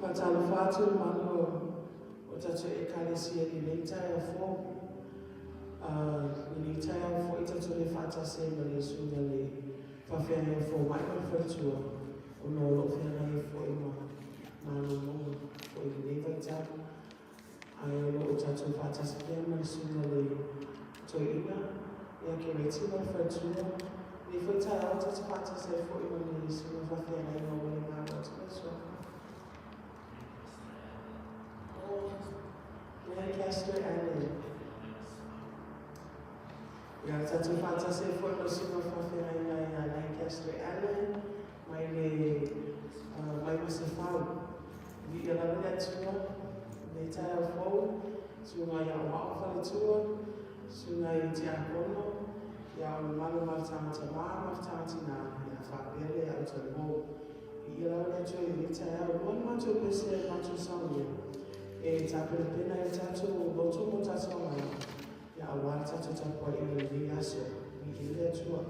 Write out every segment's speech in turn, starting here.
Faatalofa atu i le mamalu o tatou Ekalesia i lenei taeao fou. Lenei taeao foi tatou le faatasi ai ma le Susuga i le Faafeagaiga Fomai ma le Faletua ona o lo o feagai ai foi ma malologa foi i lenei vaitau. Ae o lo o tatou faatasi pea ma le Susuga i le Toeaina ia Kereti ma le Faletua. Lenei foi taeao tatou faatasi ai foi ma le Susuga Faafeagaiga ua le galo atu le suafa. Lancaster Allen. Ia, tatou faatasi ai foi ma le Susuga Faafeagaiga ia Lancaster Allen mai le mai Masefau. Viia lava le Atua i lenei taeao fou, Susuga ia Aoao Faletua, Susuga i Tiakono, ia o le mamalu o Mafutaga Tama, Mafutaga Tina, ia faapea le au talavou. Viia lava le Atua i lenei taeao. Lua le matou pese le matou saunia e tapenapena ai le tatou loto ma tatou agaga ia aua le tatou tapuaiga i lenei aso. Viia le Atua.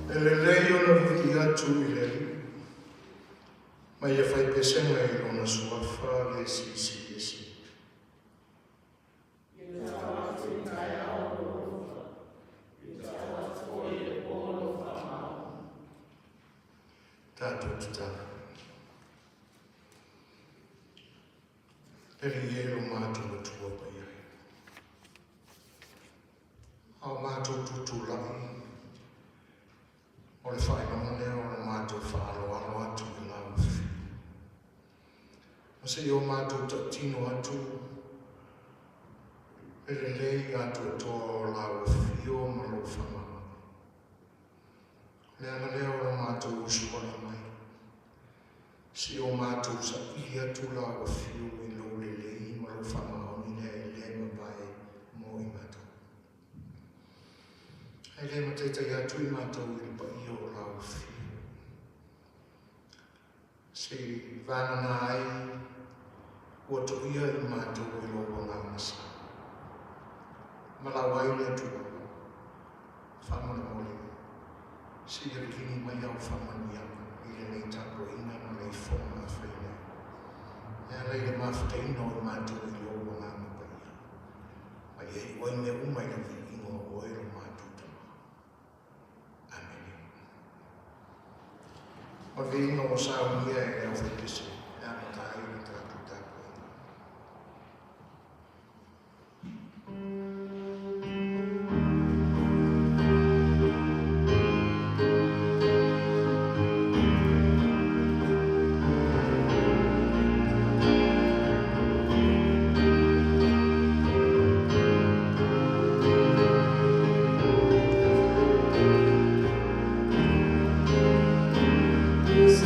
E lelei ona vivi'i atu i le Alii ma ia fai pesega i Lona Suafa le Silisili Ese. E tau atu i le taeao lou alofa, e tau atu foi i le po lou faamaoni. Tatou tatalo. Le Alii e lo matou Atua paia e. A o matou tutulai o le faailoga lea o le matou faaaloalo atu i lau afio. Ma seia o matou tautino atu le lelei atoatoa o lau afio ma lou faamaoni. O le ala lea o le matou usuai mai. Se o matou saili atu lau afio i lou lelei ma lou faamaoni lea e le mavae mo i matou. Ae le mataitai atu i matou i le paia o lau afio. Se vagana ai ua toia i matou i lou agaga sa. Ma lau ai le Atua. Faamolemole. Se ia lini mai au faamanuiaga i lenei tapuaiga ma le ifoga a fai nei. E ala i le mafutaina o i matou i lou agaga paia. Ma ia iu ai mea uma i le viiga o oe lo matou Tama. Amene. O le viiga ua saunia e le aufaipese e amata ai le tatou tapuaiga. So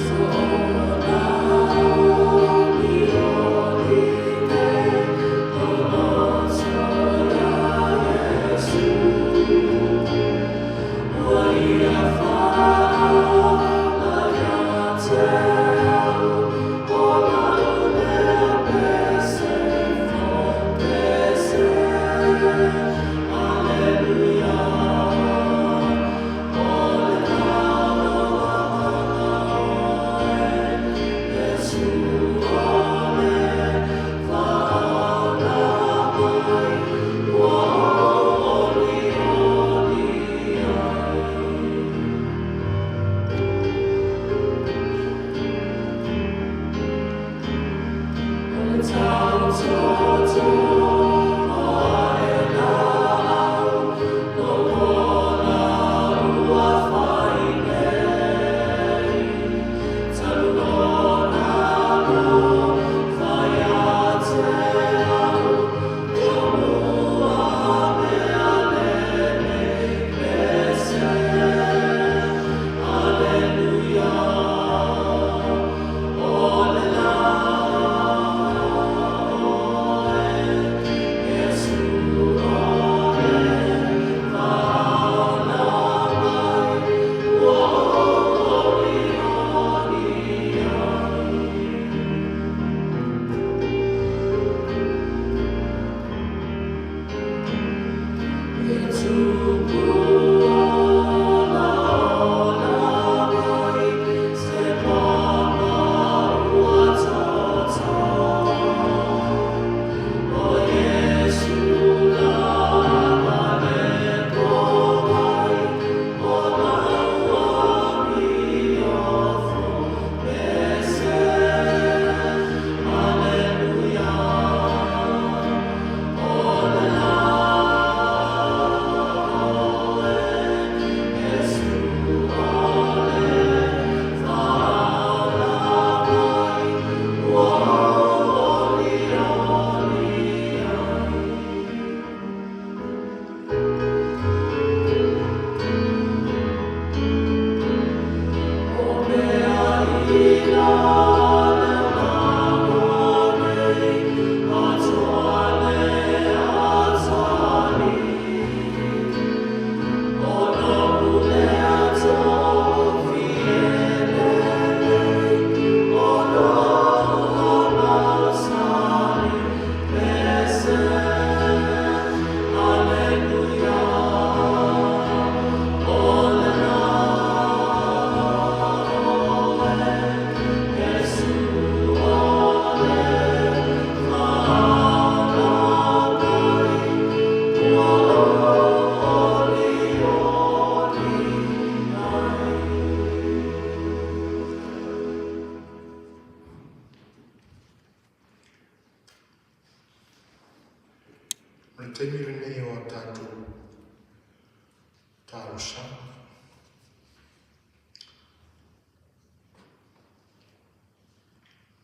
tausaga.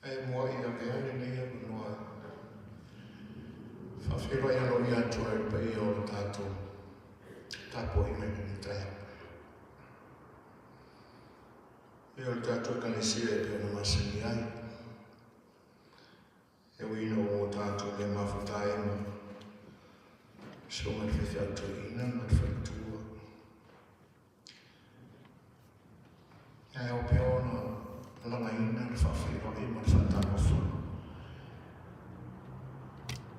Ae muai avea lenei avanoa e faafeiloai aloaia atu ai i le paia o le tatou tapuaiga i lenei taeao. E o le tatou Ekalesia e pei ona masani ai, e ui ina ua o tatou le mafuta ai ma susuga i le faifeau toeaina ma le faletua. Ae ao pea ona lagaina le faafeiloai ma le faatalofa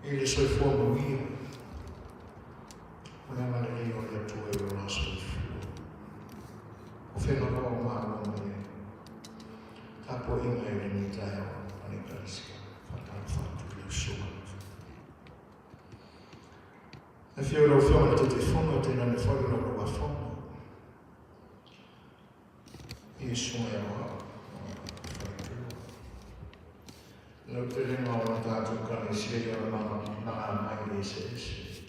i le soifua manuia o le agalelei o le Atua i lo la soifua. O fea lava o maua mai ai tapuaiga i lenei taeao a le Ekalesia. Faatalofa atu i lau susuga. E afio i lau Afioga i le Taitaifono, e tainane foi o lau Lauafono. I susuga ia Aoao, faletua. Lau telega o la tatou Ekalesia i ona malaga mai eseese.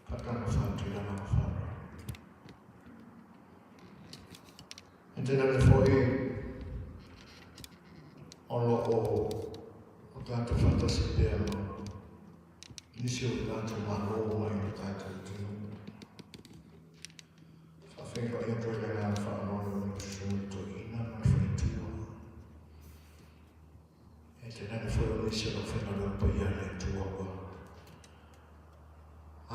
Faatalofa atu i le agaga faaaloalo. E tainane foi o lo o o tatou faatasi pea ma nisi o tatou Malo mai le tatou atunuu. Faafeiloai atu ai le agaga faaaloalo i lau susuga i le toeaina ma le faletua. E tainane foi o nisi o lau faigaluega paia a le Atua ua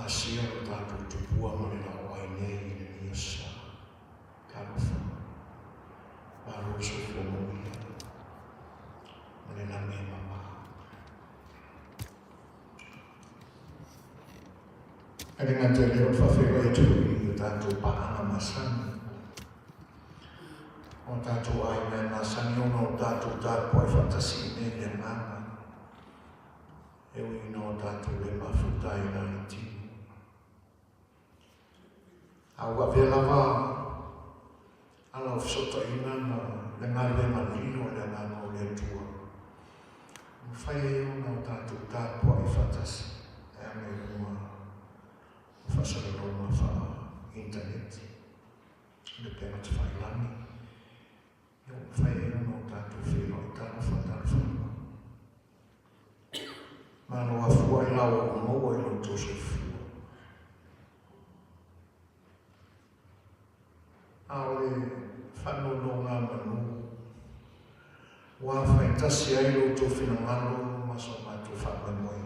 asia lo tatou tupua ma le laoai nei i lenei aso sa. Talofa, malo le soifua manuia ma le lagi e mama. E le gata i lea o le faafeiloai atu foi i o tatou paaga masani, o tatou aiga e masani ona o tatou tapuai faatasi i inei i le agaga, e ui ina o tatou le mafuta ai la le tino. A ua avea lava ala o fesootaiga ma le galuega lilo a le Agaga o le Atua, e mafai ai ona o tatou tapuai faatasi e aga i luga o faasalalauga faa-initaneti, le upega tafailagi, ia ua mafai ai ona o tatou feiloai talofa talofa lava. Malo afua ai la ua maua i lo outou soifua. A o le faanonogamanu ua faitasi ai lo outou finagalo ma so matou faamoemoe,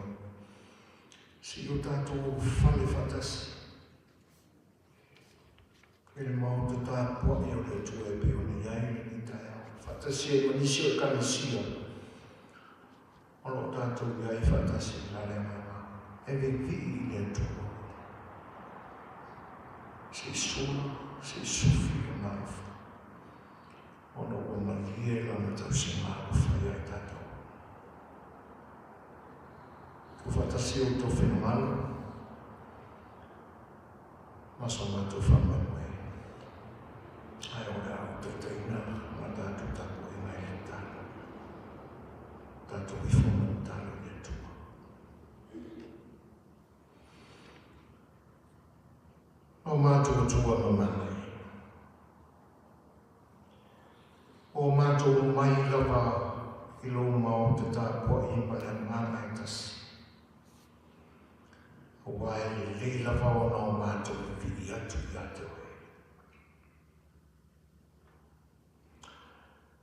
se i o tatou ulufale faatasi i le Maota tapuai o le Atua e pei ona i ai lenei taeao, faatasi ai ma nisi o Ekalesia o lo o tatou i ai faatasi i la le agaga e vevii i le Atua. Se i sula, se i sufi lona alofa, ona ua malie lana tausiga alofa ia i tatou. Tuufaatasi outou finagalo ma so matou faamoemoe, ae o le a ou taitaiina ma tatou tapuaiga i le tatalo. Tatou ifo ma tatalo i le Atua. O matou Atua mamana e, o matou mai lava i lou maota tapuai ma le agaga e tasi. Aua e lelei lava ona o matou vivii atu ia te oe.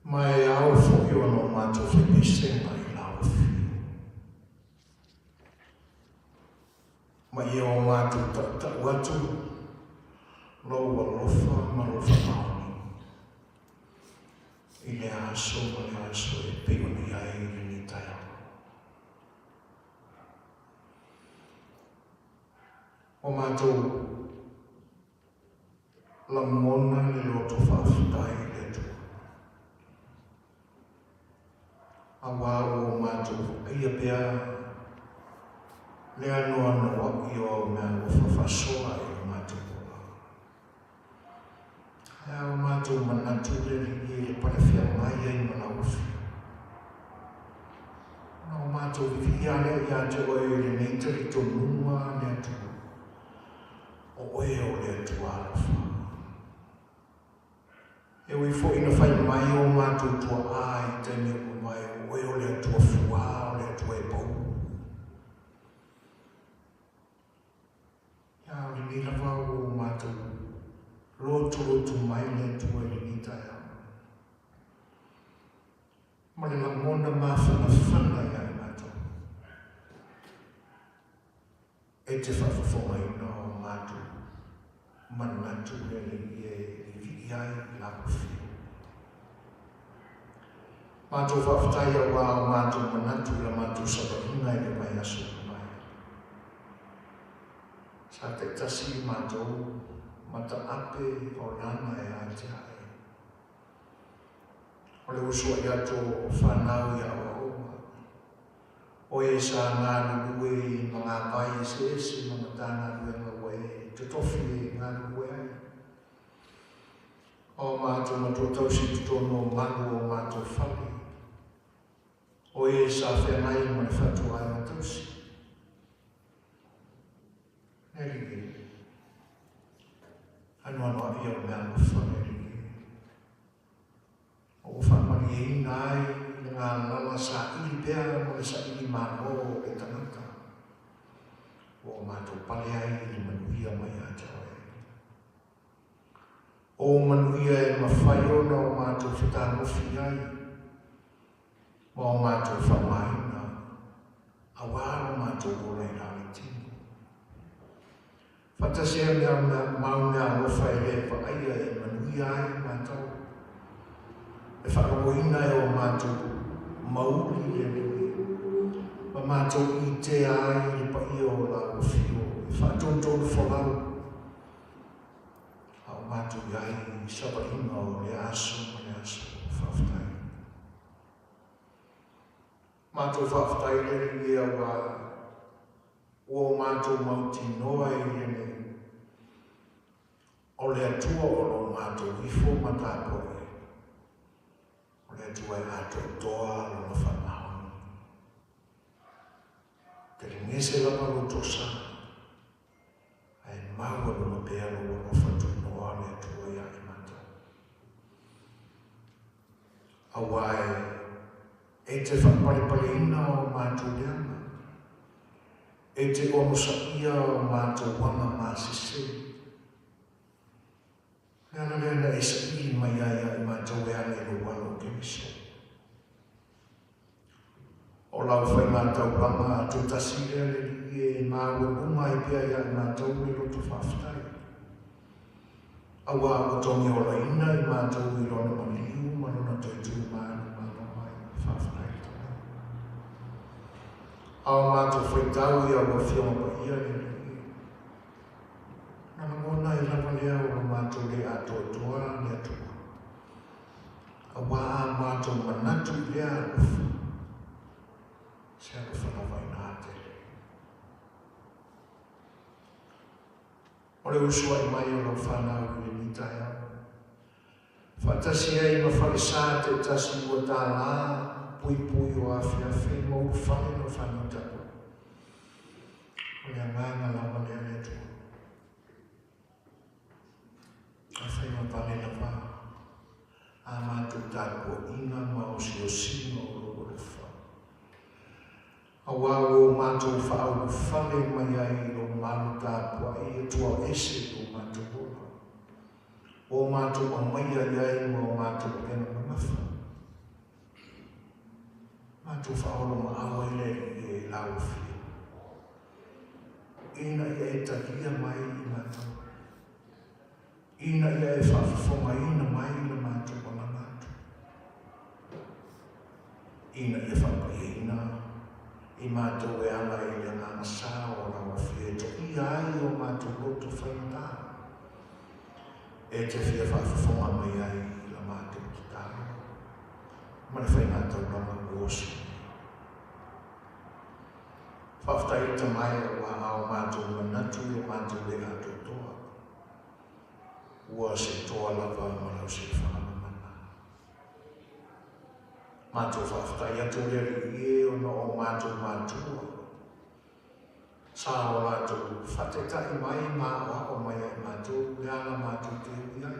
Ma e ao foi ona o matou faipeisega i lau afio. Ma ia o matou tautau atu lou alofa ma lou faamaoni i le aso ma le aso e pei ona i ai i lenei taeao. O matou lagona le loto faafetai i le Atua, auā ua o matou vaaia pea le anoanoai o au meaalofa faasoa i lo matou ola. Ae a o matou manatu le Alii e le palefeagai ai ma lau Afio. Ona o matou vivii lea ia te oe i lenei talitonuga le Atua. O oe o le Atua alofa. E ui foi ina fai mai o matou tuaa i taimi ua mavae, o oe o le Atua fuā, o le Atua e pau. Ia, o lenei lava ua o matou lotoloto mai le Atua i lenei taeao. Ma le lagona mafanafana ia i matou. E te faafofogaina o matou manatu le Alii e vivii ai i lau afio. Matou faafetai auā o matou manatu i la matou savaliga i le vaiaso ua mavae. Sa taitasi matou mataape o lana e atiae. O le usuai atu o fanau i aoaoga. O e sa galulue i magavai eseese ma Matagaluega ua e totofi e galulue ai. O matou matua tausi i totonu o malu o matou fale. O e sa feagai ma le fatuaiga tausi. Le Alii e, anoanoai au mea alofa, le Alii e. Ua faamalieina ai le galala saili pea ma le saili malo o le tagata ua o matou pale ai i le manuia mai ia te oe. O manuia e mafai ona o matou fetagofi ai ma o matou faaaogaina auā lo matou ola i la le tino. Faatasi ai mea mau mea alofa e le vaaia e manuia ai matou. E faalogoina e o matou mauli le Alii ma matou itea ai le paia o lau afio e faatonutonu folau a o matou i ai i savaliga o lea aso ma lea aso. Faafetai. Matou faafetai le Alii e auā Ua o matou mautinoa i lenei, o le Atua o lo matou ifo ma tapuai, o le Atua e atoatoa lona faamaoni. Telegese lava lo tosa, ae maualuga pea lou alofa tunoa le Atua ia i matou. Auā e te faapalepaleina o matou leaga, e te onosaia o matou aga masese. O le ala lea na e saili mai ai ia i matou e ala i lou Alo o Keriso. O lau faigataulaga tuatasi lea le Alii e maualuga ai pea ia i matou le loto faafetai. Auā ua togiolaina i matou i lona maliu ma lona toe tu manumanu mai. Faafetai le Tama. A o matou faitau i au Afioga Paia le Alii, na lagona ai lava lea o lo matou le atoatoa le Atua. Auā a matou manatu i lea alofa, se alofa lava ina tele. O le usuai mai o lau fanau i lenei taeao. Faatasi ai ma falesa taitasi ua tālā puipui o afeafe ma ulufale lau fanau tapuai. O le agaga lava lea le Atua. A faigavale lava a matou tapuaiga ma osiosiga o lou alofa. Auā ua o matou faaulufale mai ai i lou malu tapuai e tuaese i lo matou ola. Ua o matou aumaia i ai ma o matou avega mamafa. Matou faaolomaau ai le Alii e lau afio, ina ia e talia mai i matou, ina ia e faafofogaina mai la matou agaga atu. Ina ia faapaiaina i matou e ala i le agaga sa o lau Afio e toia ai o matou loto faigata, e te fia faafofoga mai ai i la matou tatalo ma le faigataulaga ua oso nei. Faafetai le Tamae aua a o matou manatu i lo matou le atoatoa, ua se toa lava ma lau silafaga mamana. Matou faafetai atu le Alii e ona o matou matua. Sa o latou faataitai mai ma aoao mai ia i matou le ala matou te ui ai.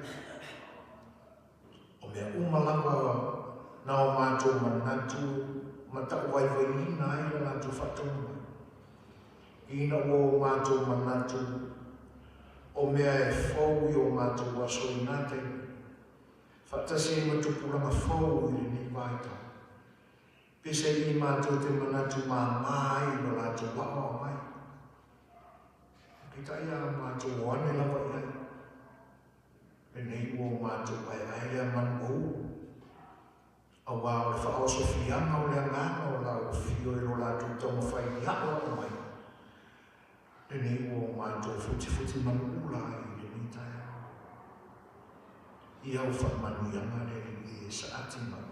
O mea uma lava na o matou manatu ma tauvaivaiina ai la latou faatonu mai. Ina ua o matou manatu o mea e fou i o matou aso i na taimi, faatasi ai ma tupulaga fou i lenei vaitau. Pese i matou te manatu māmā ai i lo latou aoao mai. Peitai a matou o ane lava i ai. Lenei ua o matou aeae lea manu o ulu. Auā o le faaosofiaga o le agaga o la afio i lo latou taumafai i aoao mai. Lenei ua o matou futifuti manu ula ai i lenei taeao. Ia o faamanuiaga le alii e saati mai.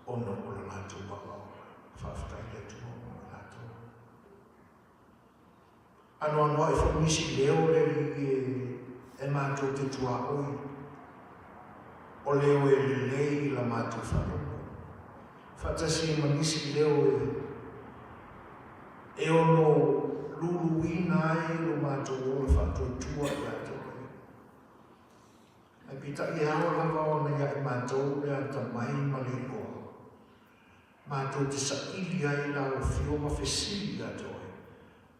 Ona o le latou aoao mai. Faafetai le Atua mo i latou. Anoanoai foi nisi leo le alii e, e matou te tuaoi, o leo e lelei i la matou faalogo, faatasi ai ma nisi leo e, e ono luluina ai lo matou ola faatuatua ia te oe. Ae peitai e ao lava ona ia i matou le atamai ma le iloa, matou te saili ai i lau afio ma fesili ia te oe,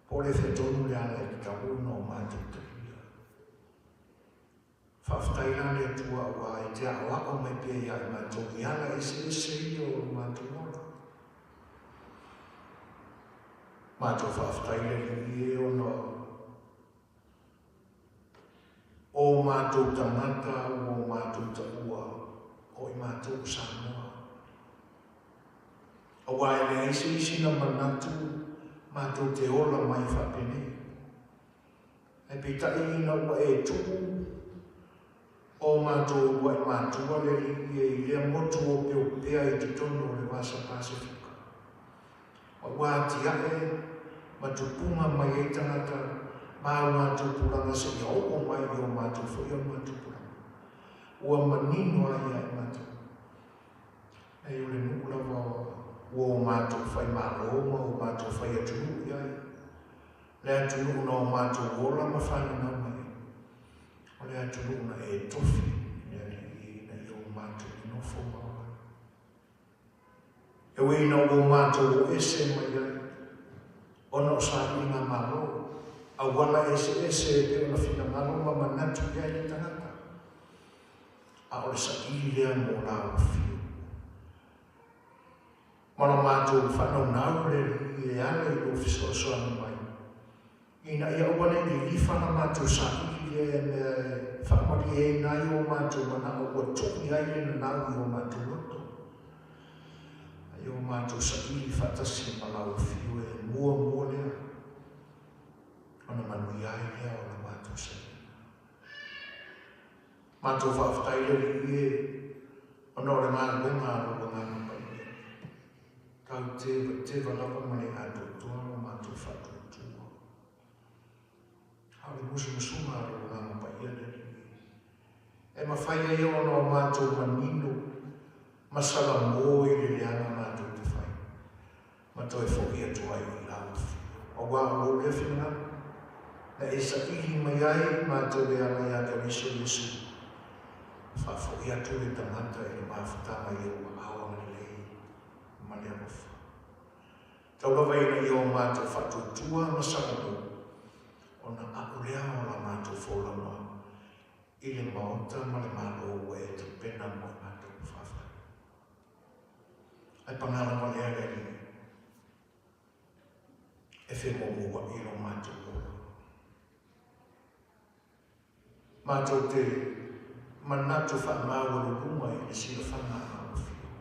po o le fea tonu le ala e tatau ona o matou talia. Faafetai la le Atua aua e te aoao mai pea ia i matou i ala eseese ia o lo matou ola. Matou faafetai le Alii e ona O matou tagata ua o matou taua, o i matou o Samoa. Aua e leai se isi na manatu matou te ola mai faapenei. Ae peitai ina ua e tuu o matou uluai matua le alii e i lea motu opeopea i totonu o le Vasa Pasefika, Ma ua atiae ma tupuga mai ai tagata ma au matupulaga seia oo mai i o matou foi au matupulaga. Ua manino ai ia i matou. Nei o le nuu lava ua o matou fai malo ma o matou fai atunuu i ai. Le atunuu na o matou ola ma fananau mai ai. O le atunuu na e tofi le alii ina ia o matou nonofo ma ola ai. E ui ina ua matou o ese mai ai ona o sailiga Malo, auala eseese e pei ona finagalo ma manatu i ai le tagata, a o le saili lea mo la afio. Ma lo matou faanaunau le Alii e ala i lou fesoasoani mai, ina ia aua ne i lilifa la matou saili lea e mea e faamalieina ai o matou manao ua tuu i ai le nanau i o matou loto, a i o matou saili faatasi ma lau afio e muamua lea ona manuia ai lea o la matou sailiga. Matou faafetai le Alii e ona o le galuega a lou Agaga Paia. Tau tevateva lava ma le atoatoa lo matou faatuatua. A o le musumusuga a lou Agaga Paia le Alii e. E mafai ai ona o matou manino ma salamo i le leaga matou te fai, ma toe fo'i atu ai i lau afio. Auā o lou lea finagalo, na e saili mai ai matou e ala ia Keriso Iesu, faafo'i atu le tagata i le mafutaga i ou aao agalelei ma le alofa. Tau lava ina ia o matou faatuatua ma salamo, ona a'u lea o la matou folauga i le Maota ma le Malo ua e tapena mo i matou. Faafetai. Ae pagā lava lea le Alii e femuamua'i lo matou ola. Matou te manatu faamaualuluga i le silafaga a lau Afioga.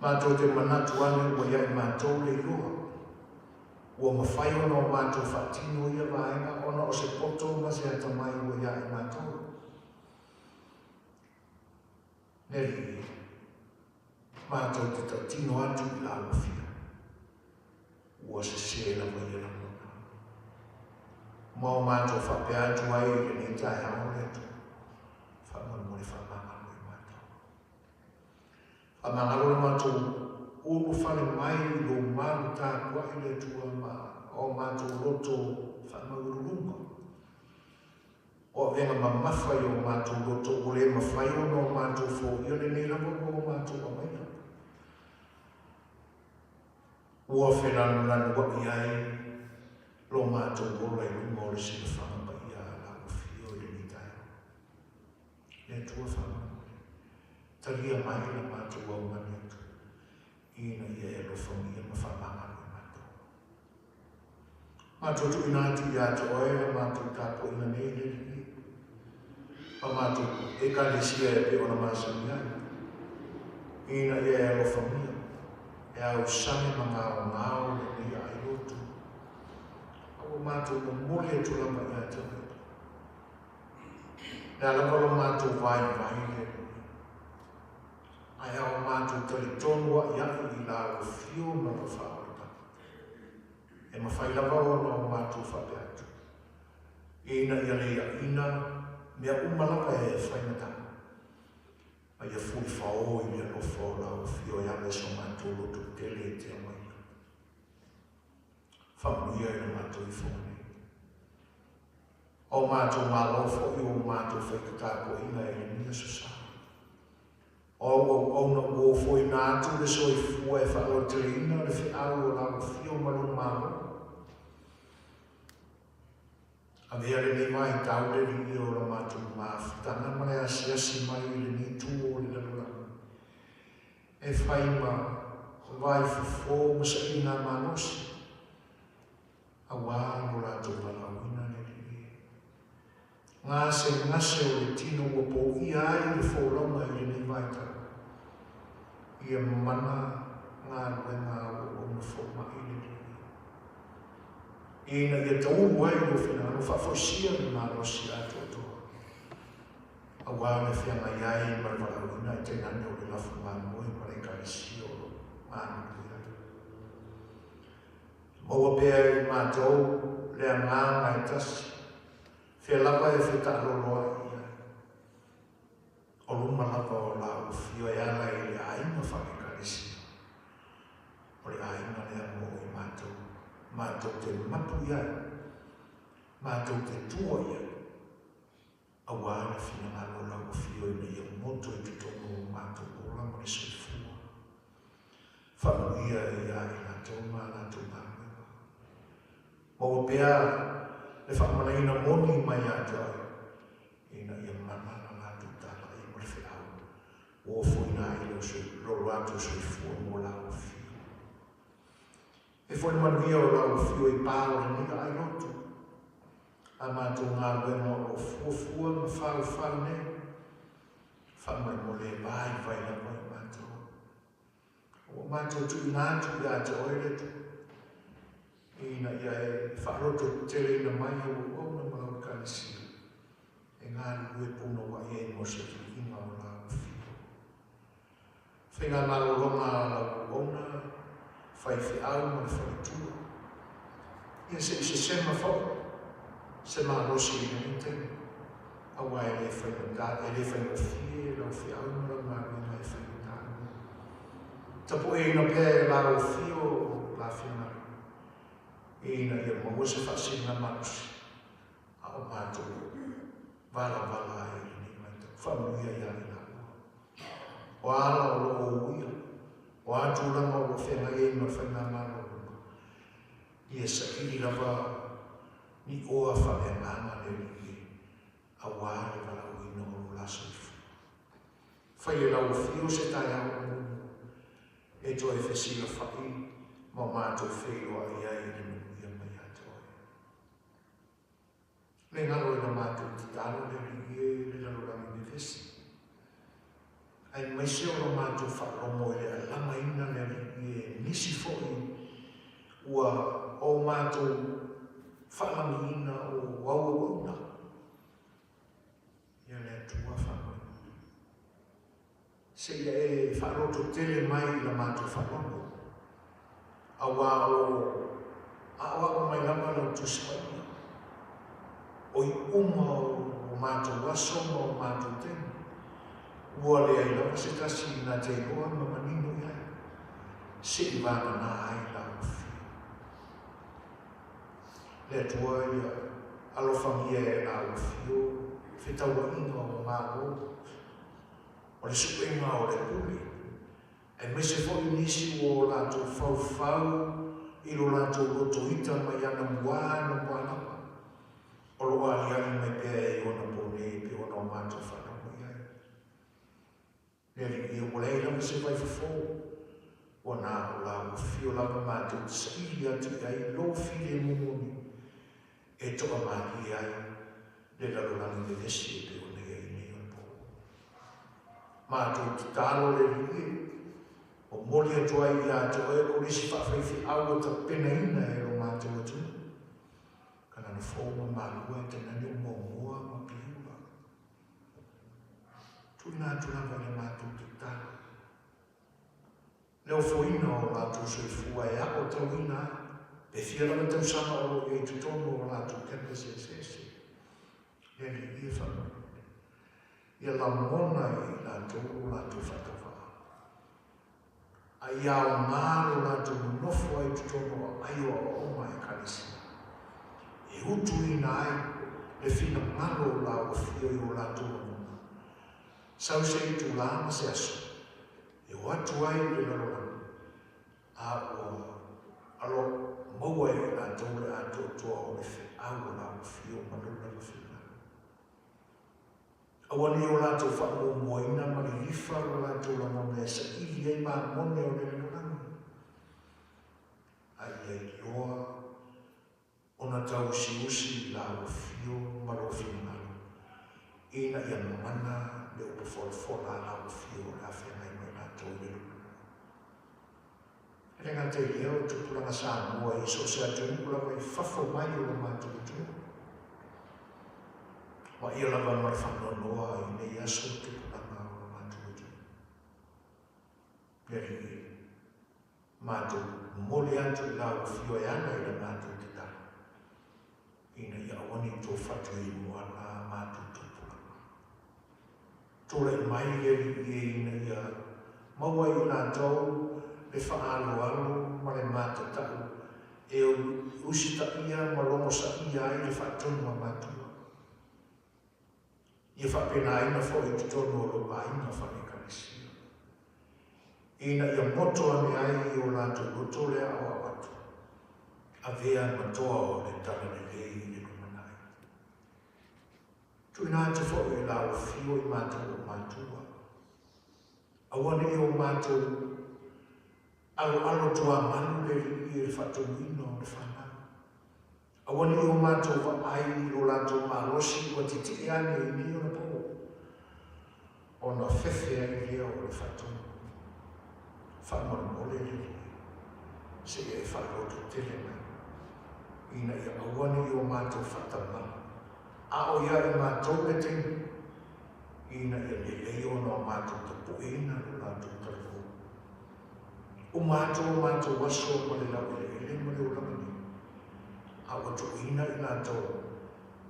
Matou te manatu ane ua ia i matou le iloa, ua mafai ona o matou faatino ia vaega ona o se poto ma se atamai ua ia i matou. Le Alii, matou te tautino atu i lau Afioga, ua sese lava ia lagona. Ma o matou faapea atu ai i lenei taeao le Atua, faamolemole faamagalo i matou. Faamagalo le matou. ulufale mai i lou malu tapuai le Atua ma o matou loto faamaualuluga. O avega mamafa i o matou loto ua le mafai ona o matou foia lenei lava ua o matou aumaia. Ua felanulanuaʻi ai lo matou ola i luga o le silafaga paia a lau Afio i lenei taeao. Le Atua faamolemole, talia mai la matou aumani atu, ina ia e alofagia ma faamagalo i matou. Matou tuuina atu ia te oe la matou tapuaiga nei le Alii, ma matou Ekalesia e pei ona masani ai, ina ia e alofagia, e ausage ma gaogao lenei aai lotu, a ua matou momoli atu lava ia te oe. Le a lava lo matou vaivai le Alii, ae a o matou talitonu aʻiaʻi i lau afio ma lau faaolataga. E mafai lava ona o matou faapea atu, ina ia leiaʻina mea uma lava e faigata, ma ia fulifaō i le alofa o lau afio e ala i so matou loto tele e te aumaia. Faamanuia i lo matou ifoga nei. O matou malo foi o matou faitatapuaiga e lenei aso sa. O au auauna ua ofoina atu le soifua e faalauteleina le feau o lau afio ma lou Malo. Avea lenei vaitau le lilia o la matou mafutaga ma le asiasi mai i lenei itu o le lalolagi, e fai ma vai fofo ma sailiga malosi, aua lo latou valaauina le Alii e. Gasegase o le tino ua poia ai le folauga i lenei vaitau, ia mana galuega a auauna fomai le Alii e. Ina ia taulu ai lou finagalo, faafoisia le malosi atoatoa, aua le feagai ai ma le valaauina e tainane o le lafu mamoe ma le Ekalesia o lo o galulue ai. Maua pea i matou le agaga e tasi, fea lava e fetaalolo ai i ai. O luma lava o lau afio e ala i le aiga faale-Ekalesia. O le aiga lea mo i matou, matou te mapu i ai, matou te tua i ai, aua le finagalo o lau afio ina ia moto i totonu o matou ola ma le soifua. Faamanuia ia i latou ma a latou galuega. Maua pea le faamalaina moni mai ia te oe, ina ia mana la latou talai ma le feau ua ofoina ai lo latou soifua mo lau afio. E foi le manuia o lau afio i pa o lenei aai lotu, a matou galuega o lo o fuafua ma faufau nei, faamolemole e vaivai lava i matou. Ua matou tuuina atu ia te oe le Atua, ina ia e faalototeteleina mai au auauna ma lau Ekalesia, e galulue punouai ai mo se viiga o lau afio. Faigamalologa a lau auauna, faifeau ma le faletua. Ia se i sesema foi se malosi i lenei taimi, aua e le faigata, e le faigofie lau feau ma lau galuega e faigata lava. Tapueina pea e lau afio la finagalo, ina ia maua se faasiliga malosi a o matou valavala ai i lenei vaitau. Faamanuia ia i laua. O a ala o lo o uia, o a tulaga o lo o feagai ai ma le faigamalo o luga, ia saili lava ni oa faaleagaga le Alii e, aua le valaauina o lo la soifua. Fai e lau afio se taeao muamua e toe fesilafai ma matou feiloai ai i le manuia mai ia te oe. Le galo i la matou tatalo le Alii e le lalolagi vevesi. Aemaise o la matou faalogo i le alamaina le Alii e nisi foi ua o matou faalagiina o auauauna. Ia le Atua faamolemole. Seia e faalototele mai i la matou faalogo, aua o lo o aoao mai lava lau Tusi Paia, o iuga o matou aso ma o matou taimi, ua leai lava se tasi na te iloa ma manino i ai. Se'i vagana ai lau afio. Le Atua ia alofagia e lau afio fetauaiga o Malo, o le suega o le pule, aemaise foi nisi ua o latou faufau i lo latou loto ita mai anamua anamua lava, o lo o aliali mai pea i ona po nei e pei ona o matou faalogo i ai. Le Alii e, ua leai lava se vaifofo, ua na o la ua fio lava matou te saili atu i ai lou filemu moni e toamalie ai le lalolagi vevesi e pei ona i ai nei ona po. Matou tatalo le Alii e, momoli atu ai ia te oe kolisi faafaifeau ua tapenaina e lo matou atunuu, Kanana Fou ma Malua e tainane o Muamua ma Piula. Tuuina atu lava i le matou tatalo le ofoina o latou soifua e aotauina ai pe fia lava tausaga o lo o i ai i totonu o latou campus eseese. Le Alii e faamolemole ia lagona e i latou lo latou faatauvaa, a ia aoga lo latou nonofo ai i totonu o aai o aoaoga a Ekalesia, e utuina ai le finagalo o lau afio i o latou lagona. Sau se itulā ma se aso e o atu ai i le lalolagi, a ua alo maua e i latou le atoatoa o le feau o lau afio ma lou lava finagalo. Aua ne i o latou faamuamuaina ma lilifa lo latou lagona e saili ai mamone o le lalolagi, a ia iloa ona tauusiusi i lau afio ma lou finagalo, ina ia mana le upu folafola a lau afio o le a feagai ma i latou i le lumanai. E le gata i lea, o tupulaga Samoa i so o se atunuu lava i fafo mai o lo matou atunuu. Vaaia lava ma le faanoanoa i nei aso tupulaga o lo matou atunuu. Le Alii e, matou momoli atu i lau afio e ala i la matou tatalo, ina ia aua ne i tou fatu i moana a matou tupulaga. Tulai mai le Alii e ina ia maua i latou le faaaloalo ma le matatau e usitaia ma logosaia ai le faatonu a matua. Ia faapenaina foi i totonu o lou aiga faale-Ekalesia, ina ia moto ane ai i o latou loto le aoao atu, avea ma toa o le talalelei i le lumanai. Tuuina atu foi i lau afio i matou o matua. Aua ne i o matou aloalo tuamalu le alii i le faatonuina o le fanau. Aua ne i o matou vaai i lo latou malosi ua titie ane i nei ona po, ona fefe ai lea o le faatonu. Faamolemole le Alii, seia e faalototele mai, ina ia aua ne i o matou faatamala, a o ia i matou le taimi, ina ia lelei ona o matou tapueina lo latou talavou. Uma atu o matou aso ma le laueleele ma le olaga nei, a ua tuuina i latou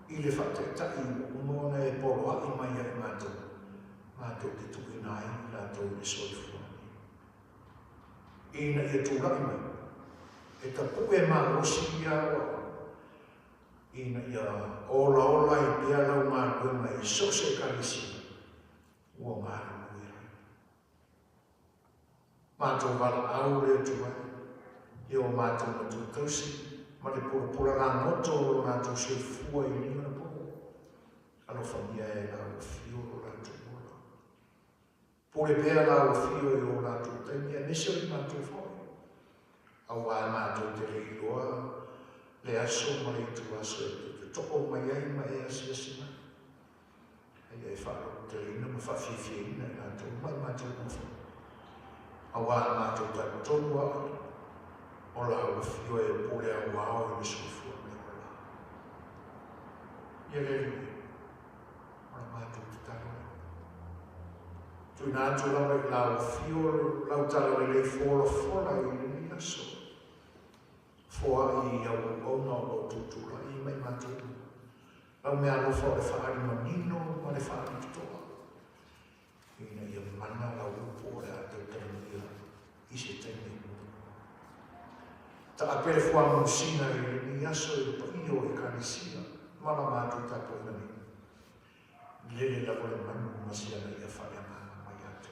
i le faataitai ua uma ona e poloaʻi mai ia i matou, matou te tuuina ai i latou i le soifua nei. Ina ia tulai mai, e tapue malosi ia aoaoga, ina ia olaola ai pea lau galuega i so o se Ekalesia ua galulue ai. Matou valaau le Atua e o matou matua tausi ma le pulapula lagoto o lo latou soifua i lenei anapo. Alofagia e lau afio lo latou ola. Pule pea lau afio i o latou taimi aemaise o i matou foi. Auā matou te le iloa le aso ma le ituaso e te totoo mai ai ma e asiasi mai. A ia e faalototeleina ma faafiafiaina i latou ma i matou uma foi. Auā matou talitonu a oe, o lau afio e pule auao i le soifua ma le ola. Ia le Alii, o la matou tatalo lea. Tuuina atu lava i lau afio lau talalelei folafola i lenei aso. Foai i au auauna o lo o tutulai mai matou uma. Lau meaalofa o le faaali manino ma le faaali totoa, ina ia mana lau upu o le a tautalagia. I se taimi o mua. Taape le fuamusina i lenei aso i le paia o Ekalesia ma la matou tapuaiga nei. Lele lava le manu ma si ana ia faaleagaga mai ia te.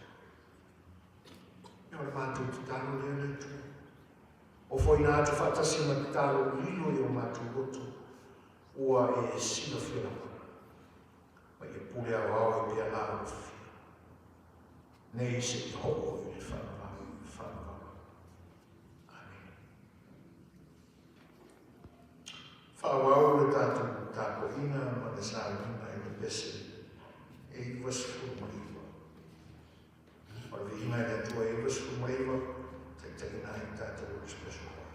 Ia o le matou tatalo lea le Atua. Ofoina atu faatasi ma tatalo lilo i o matou loto ua e silafia lava. Ma ia pule aoao ai pea la alofia. Nei se i hoo i le faavavau. Amene. Faaauau le tatou tapuaiga ma le sauniga i le pese e 99. O le viiga i le Atua e 99, taitaiina ai tatou o le special choir.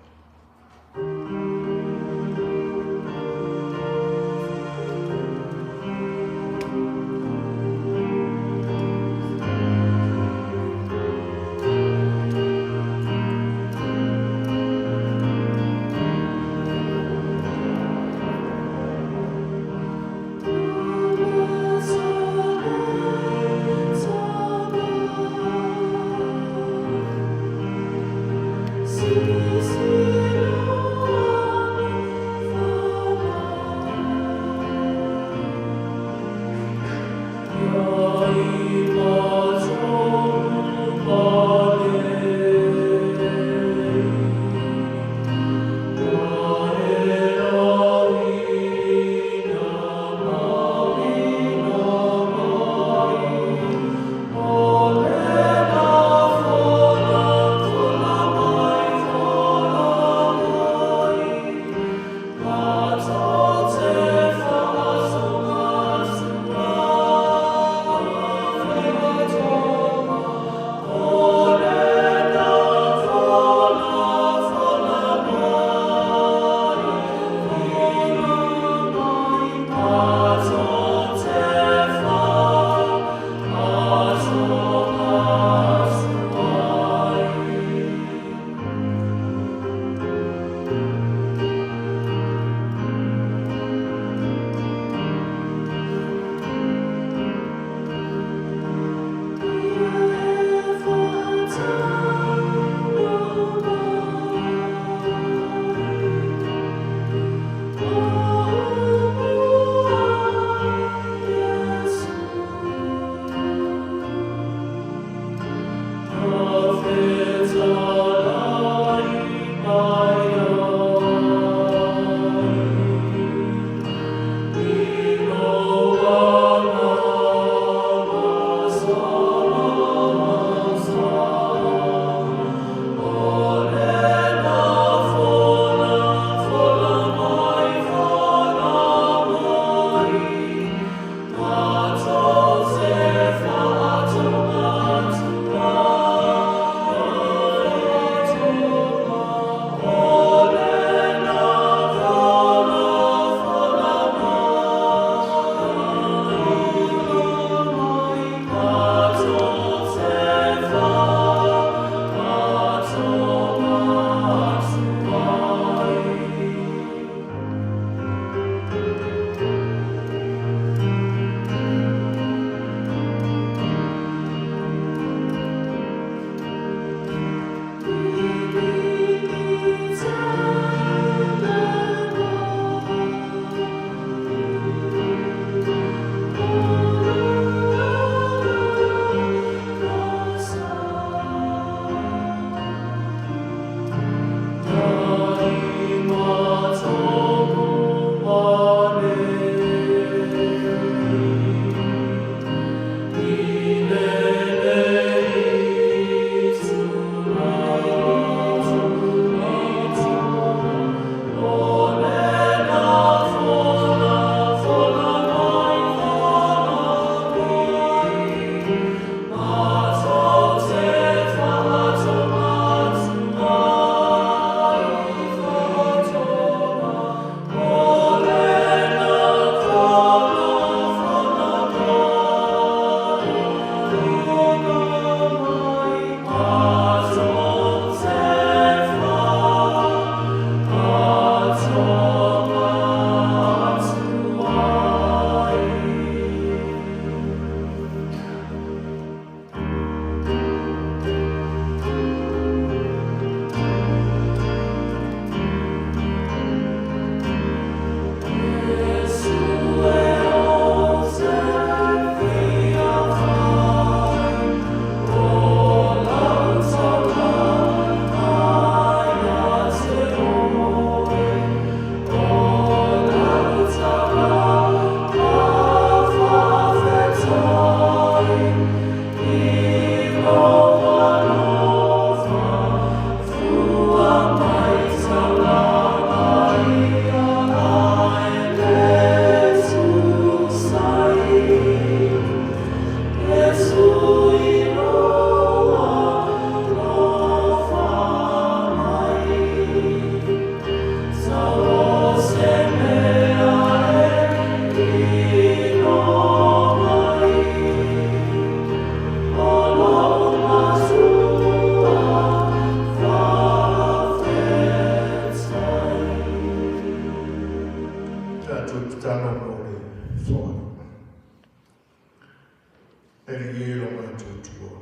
Le Alii e lo matou Atua,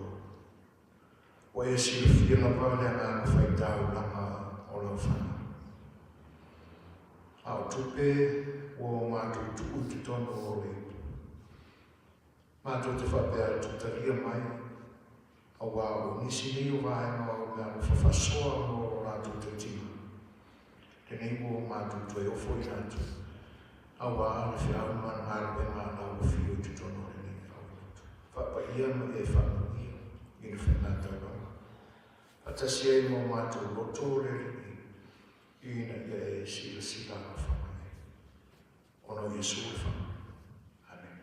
ua e silafia lava le agaga faitaulaga o lau fanau. A o tupe ua o matou tuu i totonu o le ipu, matou te faapea atu, talia mai, auā o nisi nei o vaega o meaalofa faasoa mo lo latou tautiga, lenei ua o matou toe ofo i latou, auā le feau ma le galuega a lau afio i totonu o lenei aulotu. Faapaia ma e faamanuia i le faigataulaga, faatasi ai ma o matou loto le Alii, ina ia e silasila alofa mai ai. Ona o Iesu le faamanuia. Amene.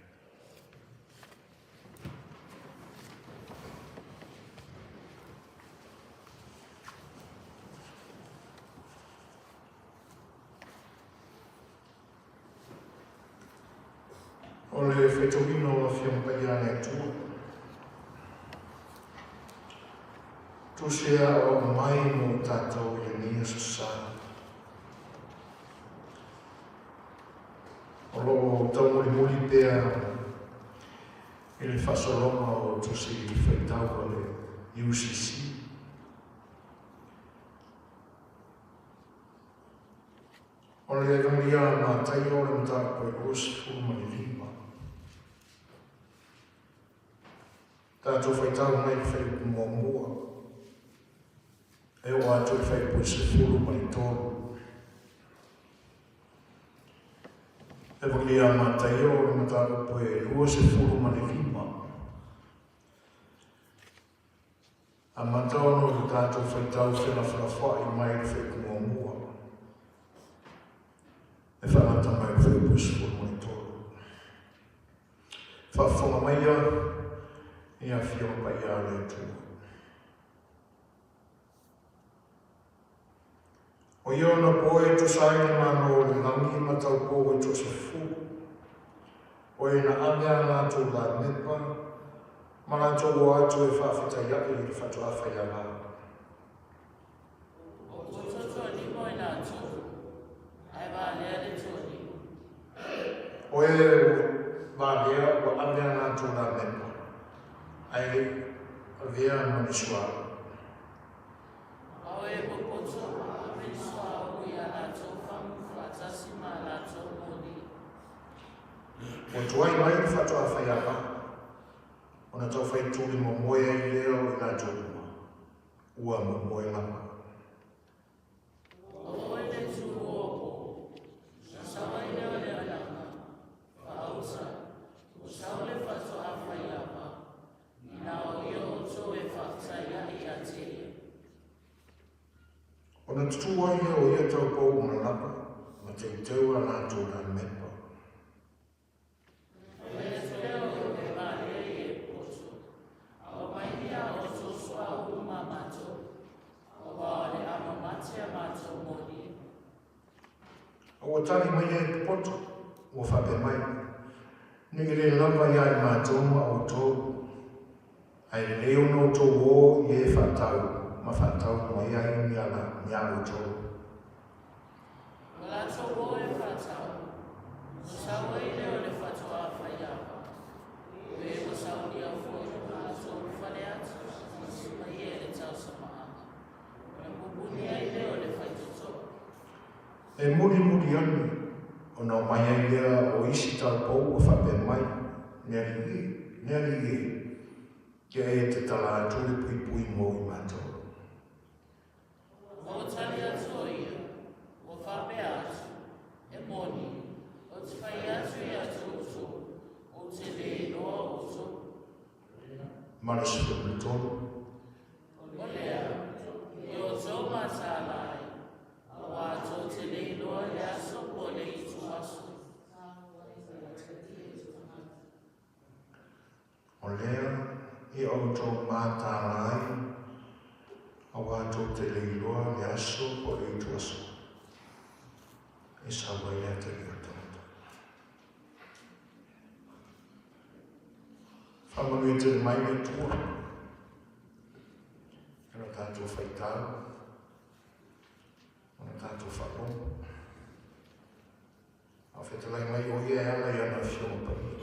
O le faitauina o Afioga Paia a le Atua. Tusi e aoao mai mo tatou i lenei aso sa. O lo o taumolimoli pea i le faasologa o tusi faitau a le UCC. O le Evagelia a Mataio o le mataupu e 25. Tatou faitau mai le fuaiupu muamua e oo atu i le fuaiupu e 13. Evagelia a Mataio o le mataupu e 25. Amata ona o le tatou faitau felafolafoai mai le fuaiupu muamua e faagata mai le fuaiupu e 13. Faafofoga maia i Afioga Paia a le Atua. O ia ona po e tusa ai le Malo o le lagi ma taupou e toasefulu, o e na ave a latou lamepa ma latou o atu e faafetai aʻe i le faatoa faiala. O poto tualima o i latou, ae valea le tualima. O e valea ua ave a latou lamepa, ae avea ma ni suauu. A o e popoto, ave le suauu i a latou fagu faatasi ma a latou moli. Ua tuai mai le faatoa faiava, ona taufai tuli momoe ai lea o i latou uma, ua momoe lava. O oe le tulu o po, na sau ai lea o le alaga, faausa, ua sau le faatoa faiava, Ina o ia outou e faafetai ai ia te ia. Ona tutū ai lea o ia taupou uma lava ma teuteu a latou lamepa. Fai atu lea o e valea i e poto, a o mai ia outou suauu ma matou, aua o le ama mate a matou moli. A ua tali mai e popoto, ua faapea mai, Ne i le lava ia i matou ma outou, ae lelei ona outou o i e faatau ma faatau mai ai ni a outou. Ua latou o e faatau, ua sau ai lea o le faatoa faiava, o e ua saunia foi ma latou faleata ma simaia i le tausamaaga, ona pupuni ai lea o le faitotoa. E mulimuli ane, ona omai ai lea o isi taupou ua faapea mai, Le Alii e, le Alii e, ia e tatala atu le puipui mo i matou. Ua tali atu o ia, ua faapea atu, E moni, ou te fai atu ia te outou, ou te le iloa outou. Ma le 13. O lea, i outou mataala ai, Aua tou te le iloa le aso po o le itu aso. O lea i outou mataala ai, aua tou te le iloa le aso po o le itu aso e sau ai le atalii o le tagata. Faamanuia tele mai le Atua i lo tatou faitau. Ona tatou faalogo. A o fetalai mai o ia e ala i ana afioga paia.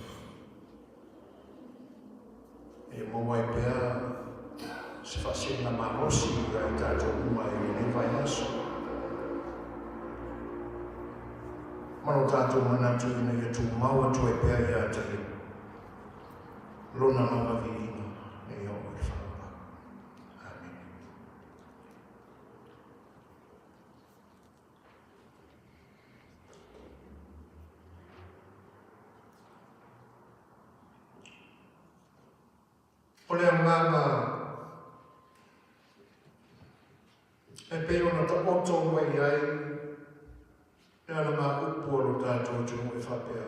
manatu ina ia tumau atu ai pea ia te ia. Lona lava viiga seia oo i le faavavau. Amene. O le agaga e pei ona taoto mai ai le alagaupu a lo tatou atunuu e faapea,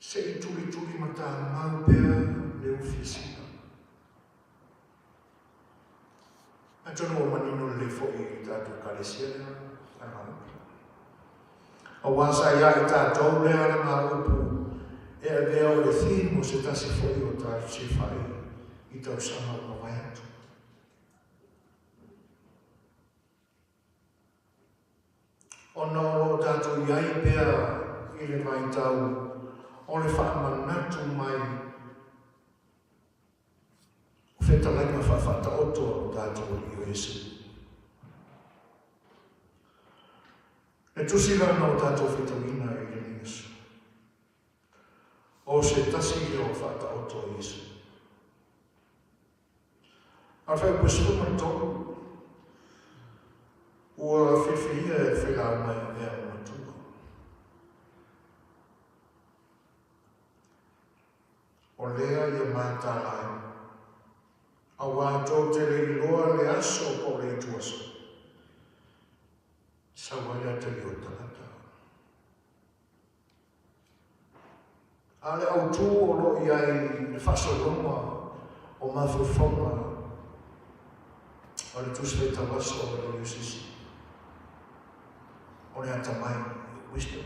Se i tulituli matamau pea le ufiasina. Atonu ua manino lelei foi i le tatou Ekalesia lea alagaupu. Aua sa ia i tatou lea alagaupu e avea o le theme o se tasi foi o tatou CFI i tausaga ua mavae atu. Ona o lo o tatou i ai pea i le vaitau o le faamanatu mai o fetalaiga faafaataoto a lo tatou Alii o Iesu. Le tusi lana o tatou faitauina i lenei aso, o se tasi lea o faataoto a Iesu. A o le fuaiupu 13, ua filifilia e le failauga e avea ma matua. O lea ia mataala ai, auā tou te le iloa le aso po o le ituaso, sau ai le atalii o le tagata. A o le autū o lo o i ai i le faasologa o mafaufauga o le Tusi Faitau Aso o le UCC, o le atamai, wisdom.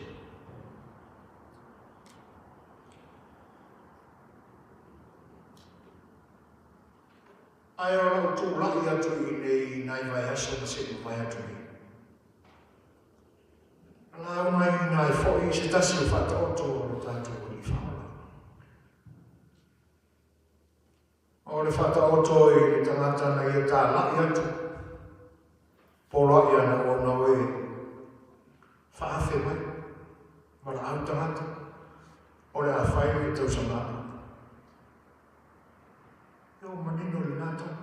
Ae o lau tulai atu i inei i nai vaiaso na se i mavae atu nei, na laugaina ai foi se tasi o faataoto o lo tatou Alii Faaola. O le faataoto i le tagata na ia tāla'i atu, poloa'i ana auauna e faafe mai, valaau tagata, o le a fai le tausaga alu. Ia ua manino lena tala.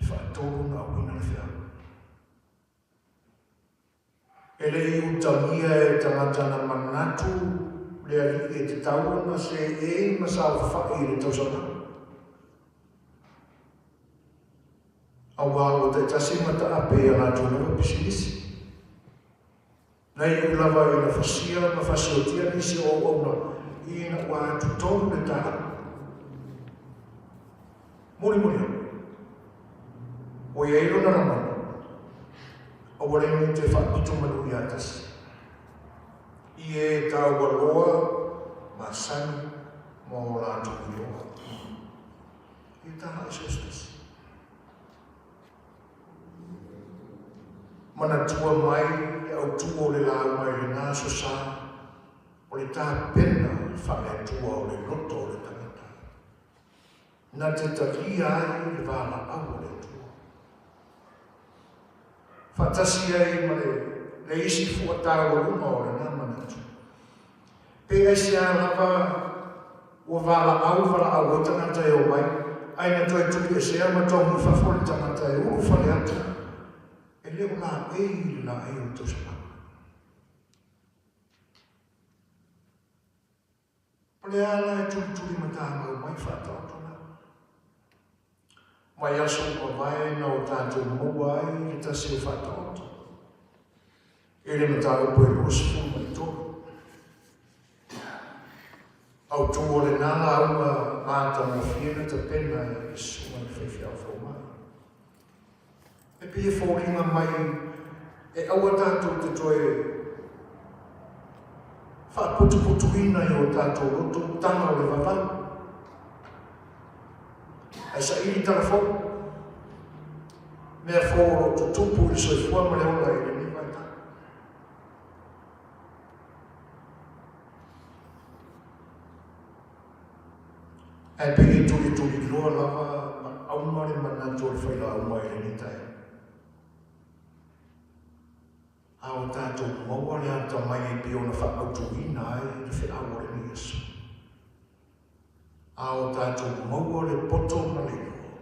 E faatolu ona auina le feau. E le i utagia e tagata na manatu le alii e tatau ona seei ma saofafai i le tausaga. Auā ua taitasi ma taape i a latou lava pisinisi. Na iu lava ina fasia ma fasiotia nisi o auauna ina ua atu tonu le tala. Mulimuli atu, ua i ai lona lagona, aua le ni toe faapito malu ia tasi. I e taua loa masani ma o latou iloa. Ia tala i so se tasi. Manatua mai le autū o le lauga i lena aso sa, o le tapena faale-Atua o le loto o le tagata, na te talia ai le valaau a le Atua. Faatasi ai ma le, le isi fua taualuga o lena manatu. Pe aisea lava ua valaau valaau ai tagata e omai, ae na toe tuliesea ma togi i fafo le tagata e ulufale atu, e le o laei i le laei o le tausaga. O le a la e tulituli matamau mai faataotoga? Mai aso ua mavae na o tatou maua ai le tasi o faataoto i le mataupu e 23. Autū o lena lauga matagofie na tapena e le susuga i le faifeau fomai. E pei e foliga mai e aua tatou te toe faaputuputuina i o tatou loto tala o le vavau. Ae saili tala fou, mea fou o lo o tutupu i le soifua ma le ola i lenei vaitau. Ae pei e tulituliloa lava ma auma le manatu o le failauga i lenei taeao. A o tatou maua le atamai e pei ona faamautuina ai le feau o lenei aso. A o tatou maua le poto ma le iloa,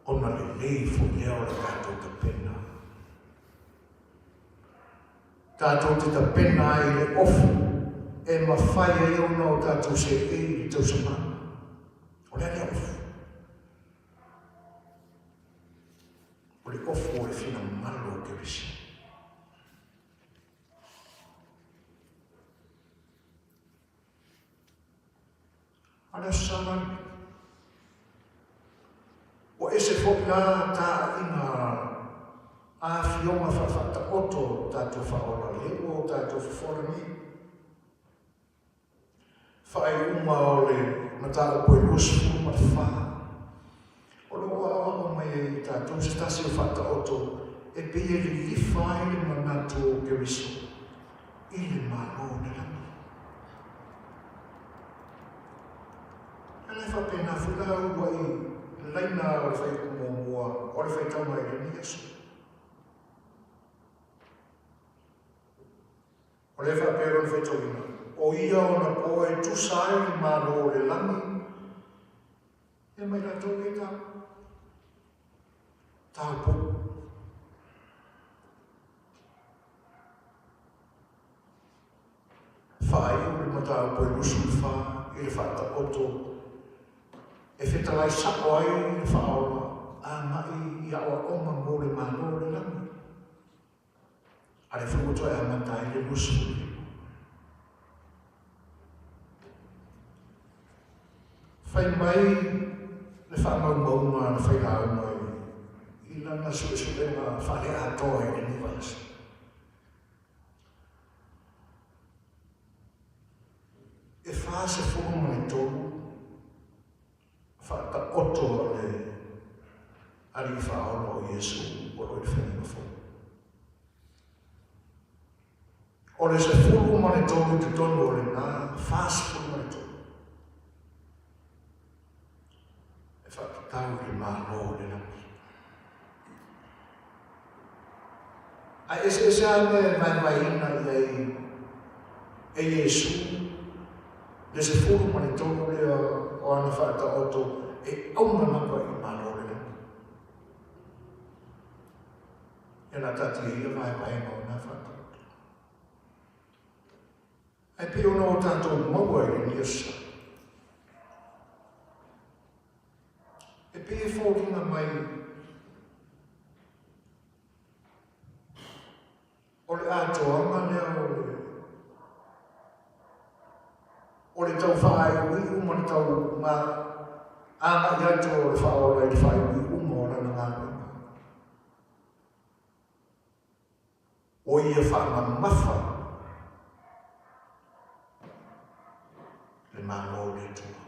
ona lelei foi lea o le tatou tapena. Tatou te tapena ai i le ofu e mafai ai ona o tatou seei i le tausamaga. O le a lea ofu? O le ofu o le finagalo o Keriso. A le Aso Sa lenei. Ua ese foi la taaiga afioga faafaataoto o tatou faaola lea ua o tatou fofola nei. Faaiuga o le mataupu e 24, o lo o aoao mai ai i tatou se tasi o faataoto e pei e lilifa ai le manatu o Keriso i le Malo o le lagi. E le faapena foi la ua i laina o le faaiuga muamua o le faitauga i lenei aso. O lea e faapea lona faitauina, O ia ona po e tusa ai le Malo o le lagi, e mai latou e ta taupou. Faaiu le mataupu e 24 i le faataoto e fetalai sa'o ai le faaola agai i aoaoga mo le Malo o le lagi. A lea foi ua toe amata ai le 25. Fai mai le faamaumauga a le failauga i lana suesuega faaleatoa i lenei vaiaso. E 43 faataoto a le Alii Faaola o Iesu o lo o i le Feagaiga Fou. O le 13 i totonu o lena 43 e faatatau i le Malo o le lagi. Ae eseese lava mea e vaevaeina i ai e Iesu le 13 lea o ana faataoto e auga lava i le Malo o le lagi. Ia na taatia ia vaevaega o na faataoto. Ae pei ona o tatou maua i lenei aso, e pei e foliga mai o le atoaga lea o le o le tau faaiuiu ma le tau agai atu o le faaola i le faaiuiuga o lana galuega. O ia faamamafa le Malo o le Atua.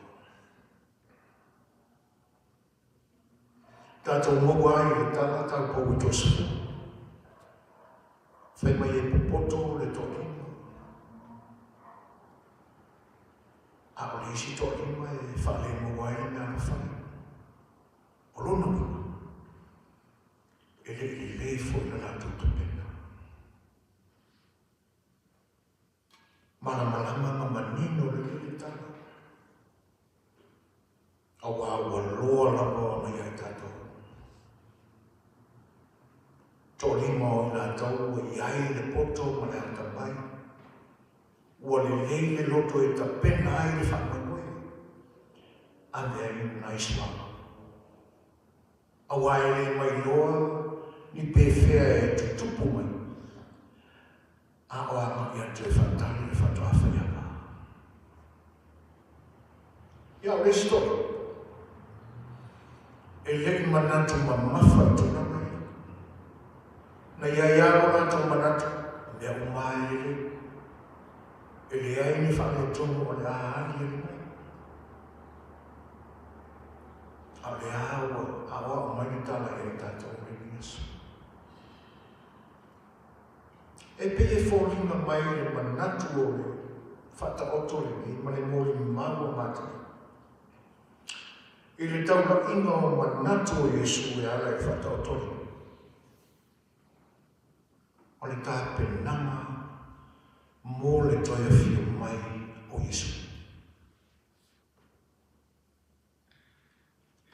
Tatou maua ai le tala taupou i toasefulu. Fai mai e popoto le toalima. A o le isi toalima e faalemaua ai le mea alofai. O lona uiga, e le i lelei foi le latou tapena. Malamalama ma manino lelei le tala, auā ua loa lava ona ia i tatou. Toalima o i latou ua i ai le poto ma le atamai, ua lelei le loto e tapena ai le faamoemoe, ave ai nai suafa. Aua e le mailoa ni pefea e tutupu mai, a o agai atu e faatali le faatoa faiava. Ia, o le isi toʻa, e le i manatu mamafa i tulaga ia. Na i ai lava lo latou manatu, o mea uma lava e lelei. E leai ni faaletonu o le a aliali mai. A o lea ua aoao mai le tala ia i tatou i lenei aso. E pei e foliga mai le manatu o le faataoto lenei ma le molimau a Matia i le taulaiga o manatu o Iesu e ala i le faataoto lenei. O le tapenaga mo le toe afio mai o Iesu.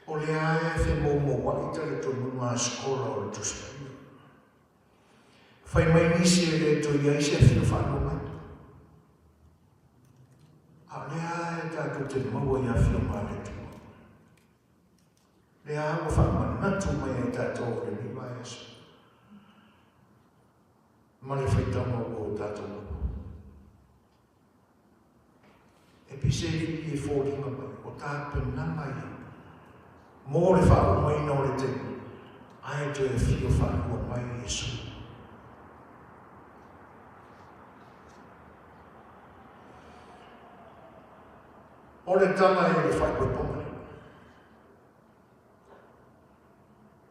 O lea e femoumoua'i talitonuga a sikola o le Tusi Paia. Fai mai nisi e le toe i ai se afio faalua mai. A o lea e tatou te maua i afioga a le Atua. Lea ua faamanatu mai ai tatou i lenei vaiaso ma le faitauga ua o tatou maua. E pise i e foliga mai o tapenaga ia mo le faaumaina o le taimi ae toe afio faalua mai Iesu. O le tala i le faaipoipoga lea.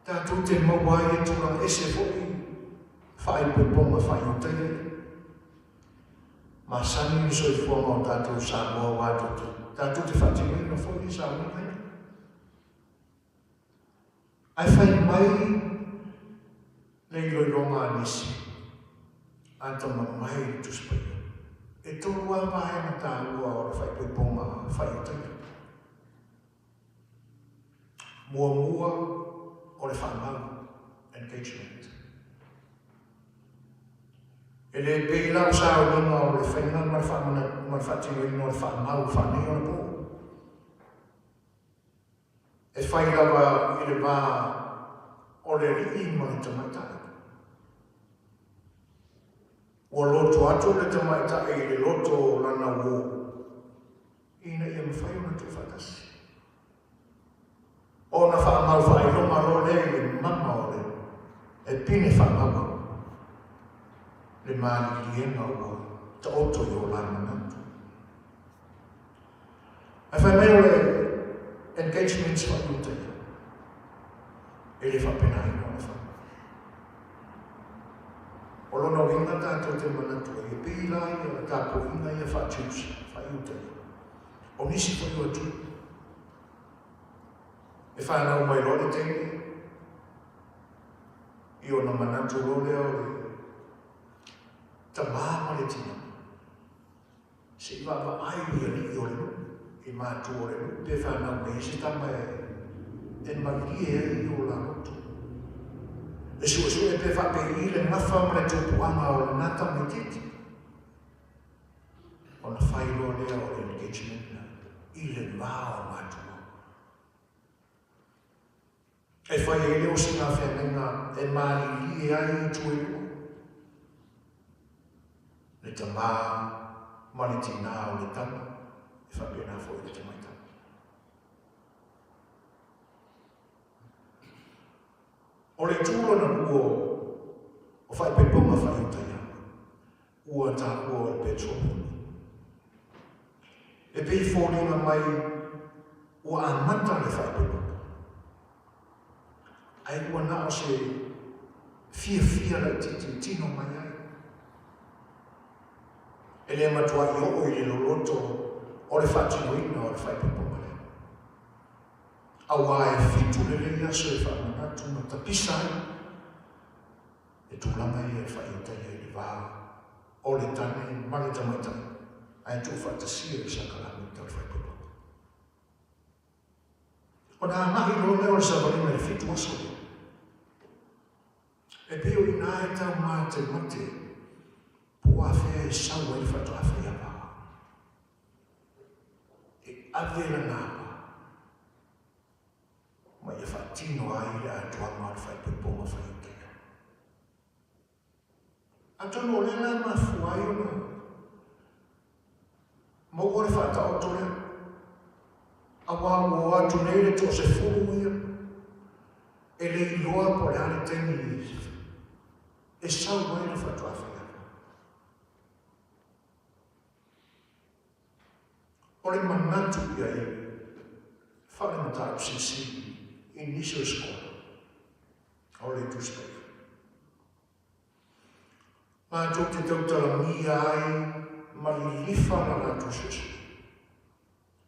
Tatou te maua ai e tulaga ese foi faaipoipoga faaiutaia ia. Masani le soifuaga o tatou Samoa aua tou te, tatou te faatinoina foi le sauniga ia. Ae fai mai le iloiloga a nisi, atamamai le Tusi Paia. E tolu lava vaega taua o le faaipoipoga faaiutaia. Muamua o le faamau, engagement. E le pei la o sauniga o le faiga ma le faatinoina o le faamau faaneionapo. E fai lava i le va o le alii ma le tamaitai. Ua loto atu le tamaitai i le loto o lana uō ina ia mafai ona tuufaatasi. Ona faamau faailoga loa lea i le mama o le e pine faamaua le maliliega ua taoto i o la manatu. Ae fai mai o le engagement faaiutaia e le faapenaina ona fai. O lona uiga tatou te manatu ai, e pei la ia tapuaiga ia faa-Jews, faa-Iutaia. O nisi foi o atunuu, e fanau mai loa le teine, i ona manatu loa lea o le tamā ma le tinā. Se i vaavaai i alii o le nuu, i matua o le nuu, pe fanau mai ai se tama e malie ai o la loto. E suesue pe faapei le gafa ma le tupuaga o lena tamaitiiti. Ona fai loa lea o le engagement lena i le va o matua. E fai ai le osina feagaiga e malilie ai itu e lua, le tamā ma le tinā o le tama, e faapena foi le tamaitai. O le itu lona lua o faaipoipoga faaiutaia, ua taua o le petrol. E pei e foliga mai ua amata le faaipoipoga, ae ua na o se fiafia laitiiti e tino mai ai. E le matuai oo i le loloto o le faatinoina o le faaipoipoga lea. Aua e fitu lelei aso e faamanatu ma tapisa ai E tulaga ia e faaiutaia i le va o le tane ma le tamaitai, ae tuufaatasia i le sakalamita o le faaipoipoga. Ona agai loa lea o le savaliga i le fitu aso lea. E pei o i ina e tau matemate po o afea e sau ai le faatoa faiava. E ave lana apa ma ia faatino ai le atoaga o le faaipoipoga faiutaia. Atonu o lea la e mafua ai ona maua le faataoto lea, aua ua o atu nei le toasefulu ia, e le iloa po o le a le taimi e sau ai le faatoa faiava. O le manatu i ai faale-mataupu silisili i nisi o sikola o le Tusi Paia. Latou te tautalagia ai ma lilifa la latou suesue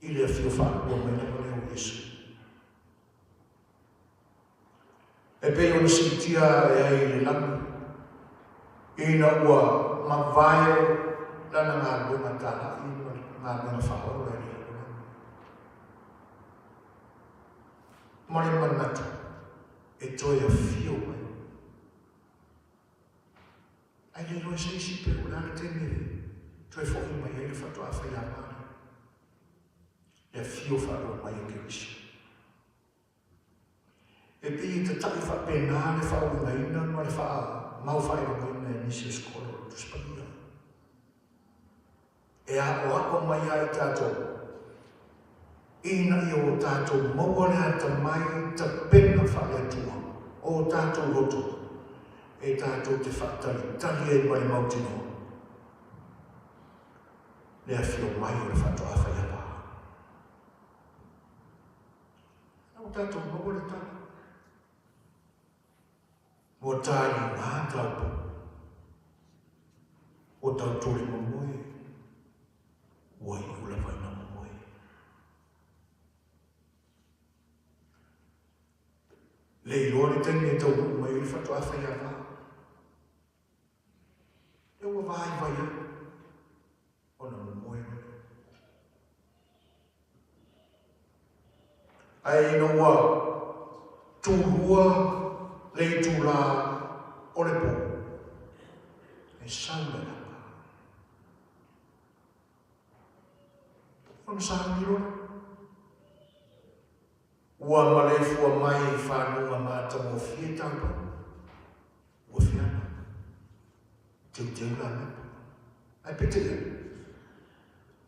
i le afio faalua mai lava lea o Iesu. E pei ona siitia ae ai i le lagi. Ina ua mavae lana galuega talai ma le galuega faaola i le lalolagi. Ma le manatu e toe afio mai. Ae le iloa e se isi pe o le a le taimi e toe fo'i mai ai le faatoa faiava lea. Le afio faaloa mai o Keriso. E pei e tata'i faapena le faauigaina ma le faamaufaailogaina e nisi o sikola o le Tusi Paia. E aʻoaʻo mai ai i tatou ina ia o tatou maua le atamai tapena faale-Atua o o tatou loto e tatou te faatalitali ai ma le mautinoa le afio mai o le faatoa faiava. Ua tatou maua le tala. Ua taliga taupou. Ua tautole momoe. Ua iu lava ina momoe. Le iloa le taimi e taunuu mai ai le faatoa faiava. Lea ua vaivai ai ona momoe loa lea. Ae ina ua tulua le itulā o le pō, e sau le lapa. Ona sauni loa lea. Ua maleifua mai i fanuga matagofie taupou. Ua feaga. Teuteu la lepa. Ae peitai ane,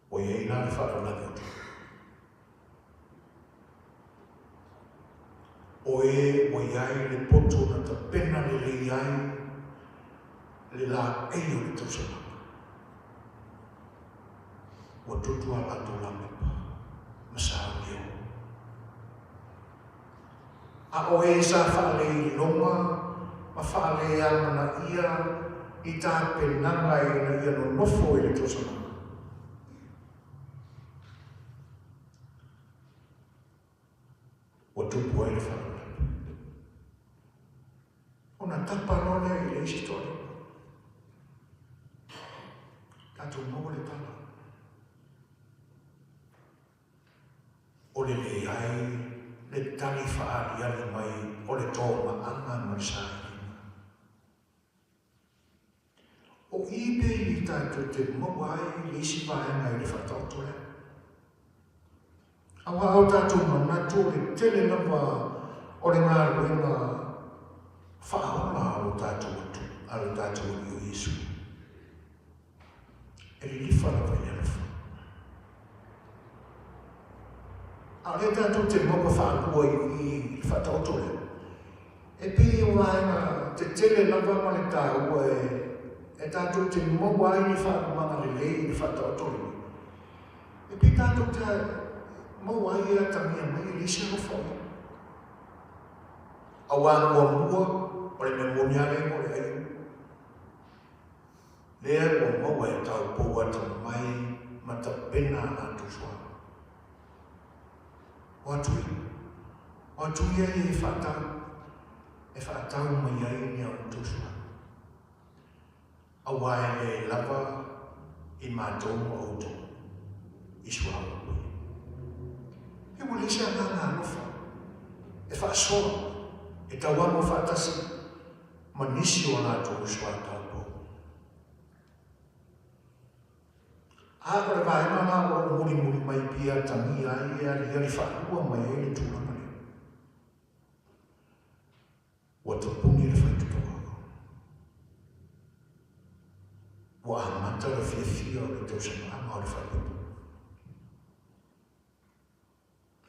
ua i ai la le faalavelave o tupu. O e ua i ai le poto na tapena lelei ai le laei o le tausamaga. Ua tutu a latou lapepa ma sauni e oo. A o e sa faaleiloga ma faaleamanaia i tapenaga ina ia nonofo i le tausamaga. Ua tupu ai le faalavelave. Ona tapa loa lea i le isi toalima. Tatou maua le tala. O le leai le tali faaaliali mai o le tomaaga ma le sailiga. O i pei i tatou te maua ai le isi vaega i le faataoto lea. Aua o tatou manatu o le tele lava o le galuega faaola a lo tatou a lo tatou Alii o Iesu. E lilifa lava i le alofa. A o lea tatou te maua faalua i le faataoto lea, e pei o vaega tetele lava ma le taua e tatou te maua ai ni faalumaga lelei i le faataoto lenei. E pei tatou te maua ai e atagia mai e leai se alofa o ia. Aua muamua o le mea moni lava lea mo le aiga. Lea ua maua e taupou atamamai ma tapena a latou suafa. O atu ia, o atu ia ia e faatau, e faatau mai ai ni a outou suafa. Aua e le lava i matou ma outou i suauu e. He ua leai se agaga alofa e faasoa, e tauamo faatasi ma nisi o a latou uso a taupou. A o le vaega la o lo o mulimuli mai pia atagia ai e aliali faalua mai ai le tulaga lea. Ua tapuni le faitotoa. Ua amata le fiafia o le tausamaaga o le falepepa.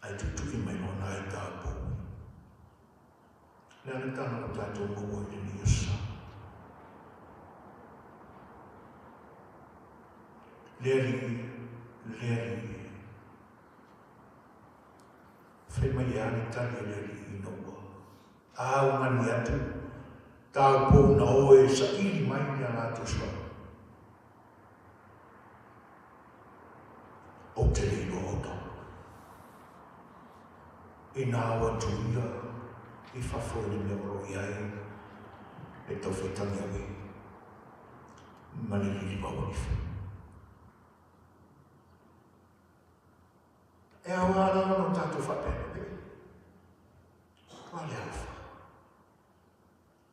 Ae tuitui mai loa nai taupou. Le a le tala ua tatou maua i lenei aso sa? Le Alii, le Alii e. Fai mai e a le tali a le Alii ina ua augani atu taupou na o e saili mai ni a latou suafa. Ou te le iloa outou. Inā o atu ia i fafo i le mea o lo o i ai le taufaitagi auē. ma le lilivau alifo. E ao lava la ona o tatou faapea mai, Ua le alofa.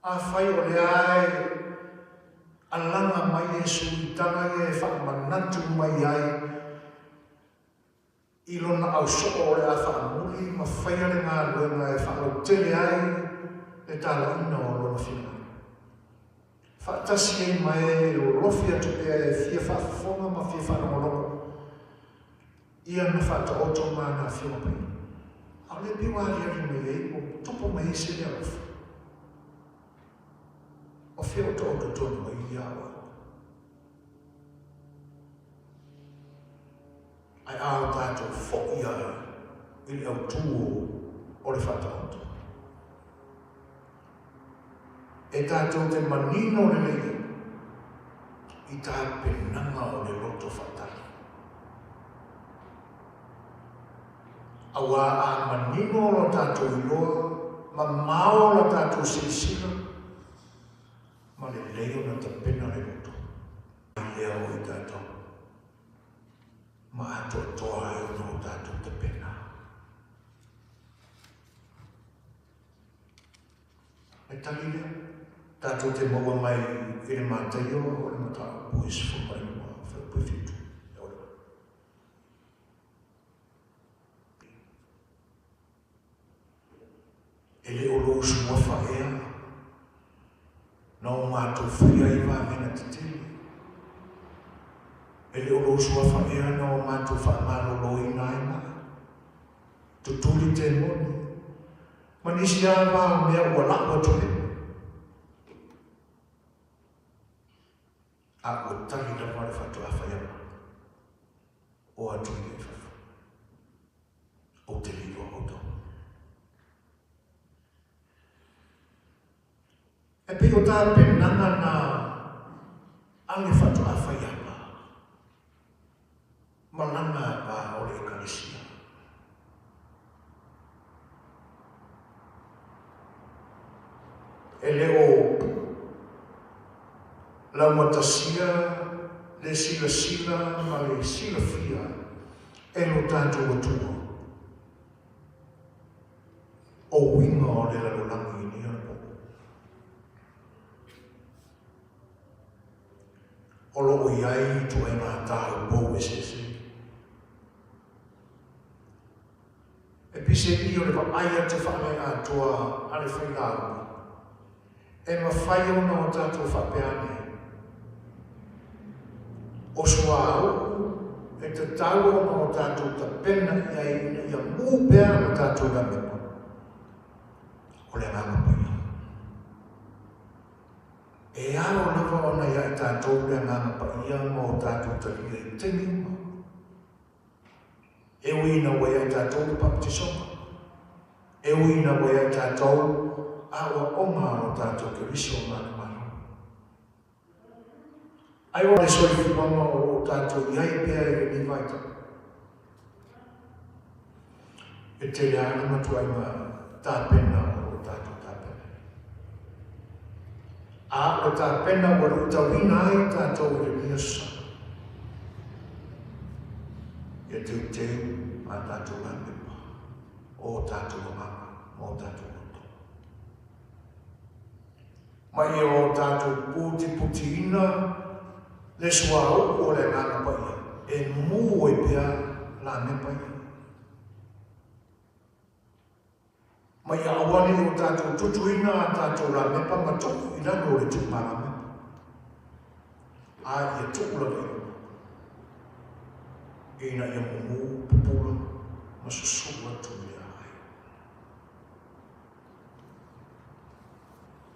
Afai o lea e alaga mai Iesu i tala ia e faamanatu mai ai i lona ausoo o le a faamuli ma faia le galuega e faalautele ai le talaiina o lona finagalo. Faatasi ai ma e e lolofi atu pea e fia faafofoga ma fia faalogologo ia na faataoto ma ana Afioga Paia. A o lea pei ua aliali mai ai ua tupu mai ai se le alofa. O fea o taoto tonu ai ia aoaoga? Ae a o tatou foi ai i le autū o le faataoto, e tatou te manino lelei ai i tapenaga o le loto faatali. Auā a manino lo tatou iloa, mamao la tatou silasila, ma lelei ona tapena le loto, mai lea o i tatou. Ma atoatoa ai ona o tatou tapena. E tali lea, tatou te maua mai i le Mataio o le mataupu e 12 fuaiupu e 7 e ole mai. E le o lou suafa ea na o matou faia ai vavega tetele? E le o lou suafa ea na o matou faamaloloina ai mai? Tutuli temoni, ma nisi lava va o mea ua lau atu nei. A ua tali lava le faatoa faiaga o atu ia i fafo. Ou te le iloa outou. E pei o tapenaga na a le faatoa faiaga ma lana va o le Ekalesia. E le o laugatasia le silasila ma le silafia e lo tatou Atua o uiga o le lalolagi i nei ona po. O lo o i ai ituaiga taupou eseese. E pise i o le vaai atu faaleatoa a le failauga, e mafai ona o tatou faapea ane, O suauu e tatau ona o tatou tapena i ai ina ia mū pea lo tatou lamepa, o le Agaga Paia. E ao lava ona ia i tatou le Agaga Paia ma o tatou talia i taimi uma. E ui ina ua ia i tatou le baptisoga, e ui ina ua ia i tatou aoaoga a lo tatou Keriso ma le Malo. Ai o le soifuaga o lo o tatou i ai pea i lenei vaitau. E tele lava le matuaiga tapena o lo o tatou tapena. A o le tapena ua luitauina ai tatou i lenei aso Sa. Ia teuteu a tatou lapepa o tatou agaga ma o tatou loto. Ma ia o tatou putiputiina le suauu o le Agaga Paia e mū ai pea lamepa ia. Ma ia aua ne i o tatou tutuina a tatou lamepa ma tuu i lalo o le tuuga lamepa, a ia tuu lava i luga, ina ia mumu, pupula ma susulu atu i le aai.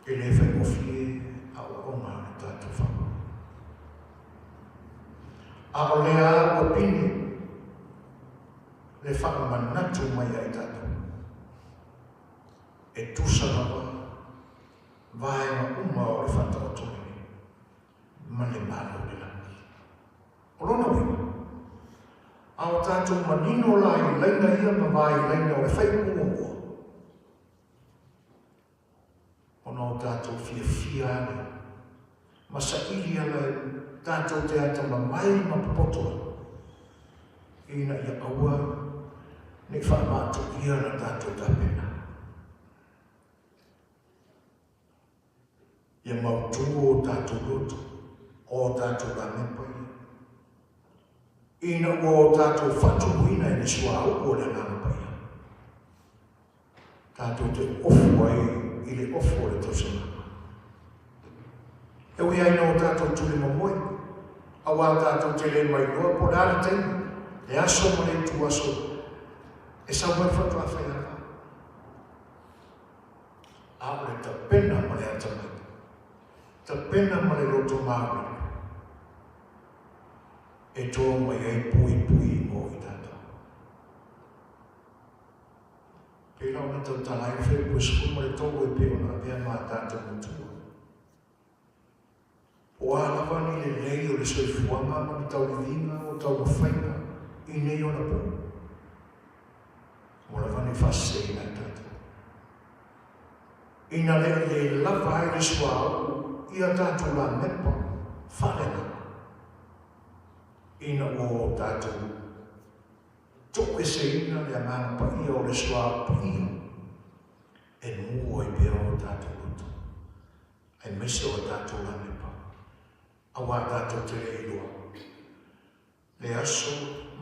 E le faigofie aoaoga a le tatou faamoemoe. A o lea ua pine le faamanatu mai ia i tatou, e tusa lava vaega uma o le faataoto lenei ma le Malo o le lagi. O lona uiga, a o tatou manino la i laina ia ma vailaina o le faaiuga muamua, ona o tatou fiafia lea. Ma saili ala e tatou te atamamai ma popoto ai, ina ia aua ne i faamaatuia la tatou tapena. Ia mautu o tatou loto, o tatou lamepa ia, ina ua o tatou faatumuina i le suauu o le Agaga Paia, tatou te ofu ai i le ofu o le tausaga. E ui ai ina o tatou tuli momoe, auā tatou te le mailoa po o le a le taimi, le aso ma le ituaso e sau ai le faatoa faiava. A o le tapena ma le atamai, tapena ma le loto maulele, e toa mai ai puipui mo i tatou. Pei la ona tautala ai le Fepuari 13 e pei ona avea ma a tatou matua. Po o a lava ni lelei o le soifuaga ma ni tauliviga o taumafaiga i nei ona po, ua lava nei faaseseina e tatou. Ina le i le lava ai le suauu i a tatou lamepa faaleagaga, ina ua o tatou Toeseina le Agaga Paia o le suauu paia e mu ai pea o tatou loto, aemaise o a tatou lamepa, auā tatou te le iloa le aso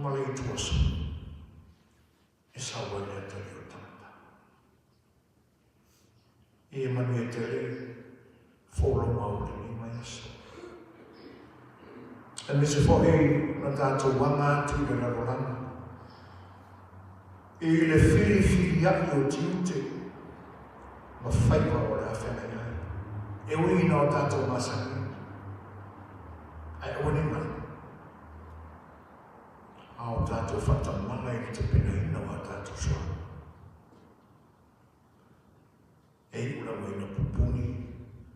ma le ituaso e sau ai le atalii o le tagata. Ia manuia tele folauga o lenei vaiaso. Aemaise foi na tatou aga atu i le lalolagi i le filifilia'i o tiute ma faiva o le a feagai ai. E ui ina o tatou masani ai, ae aua ne i galo, a o tatou faatamala i le tapenaina o a tatou suafa. E iu lava ina pupuni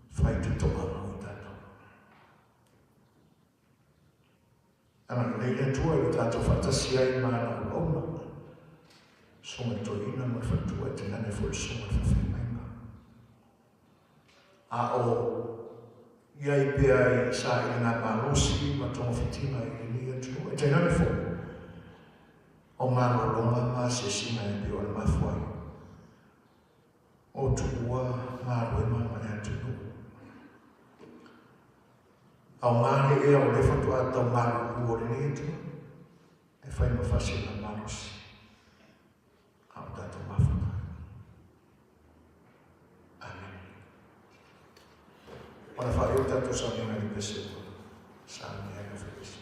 fai totoa mo i tatou. Agalelei le Atua i lo tatou faatasi ai ma ana auauna, Susuga i le Toeaina ma le Faletua e tainane foi le Susuga i le Faafeagaiga. A o i ai pea i sailiga malosi ma togafitiga i lenei atunuu, e tainane foi o malologa ma asiasiga e pei ona mafua ai o tuua galuega ma le atunuu. Aoga le ea o lea faatoa tau malulu o lenei atunuu e fai ma faasiliga malosi a o tatou mafuta. Amene. Ona faaiu tatou sauniga i le pese ua saunia ai le Felisi.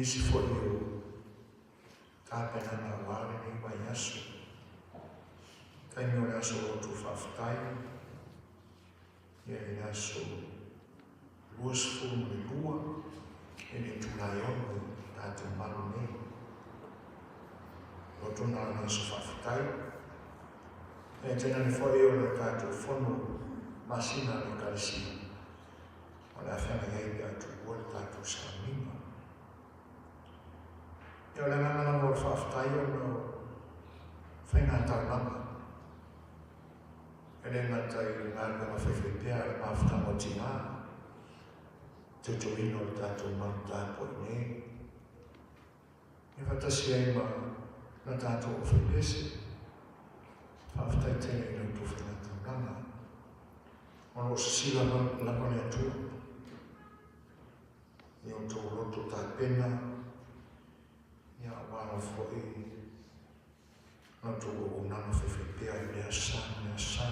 Nisi foi o tapenaga aua lenei vaiaso, taimi o le aso lotu faafetai, ia i le aso 22 i le itula e 6 i tatou malu nei. Lotu na o le aso faafetai. Ia tainane foi o le tatou fono masina a le Ekalesia o le a feagai ai pe a tuua le tatou sauniga. Ia o le agaga lava o le faafetai ona o faiga taulaga. E le gata i le galuega faifaipea a le mafutaga o tina, teuteuina o le tatou malu tapuai nei, e faatasi ai ma na tatou aufaipese. Faafetai tele i la outou faiga taulaga. O lo o sisila lava le Atua i outou loto tapena, ia aua lava foi la outou auaunaga faifaipea i lea sa ma lea sa.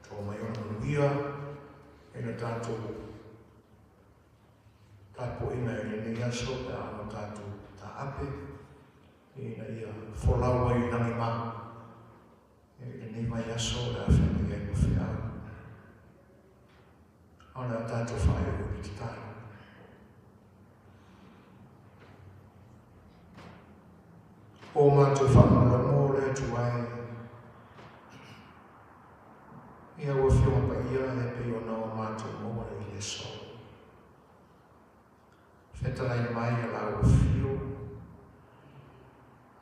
Toa mai ona manuia i le tatou tapuaiga i lenei aso pe a ono tatou taape ina ia folau ai i lagi ma i lenei vaiaso o le a feagai ai ma feau. A o le a tatou faaiu i le tatalo. O matou faalogologo le Atua e, i au Afioga Paia e pei ona o matou maua i le aso. Fetalai mai a lau afio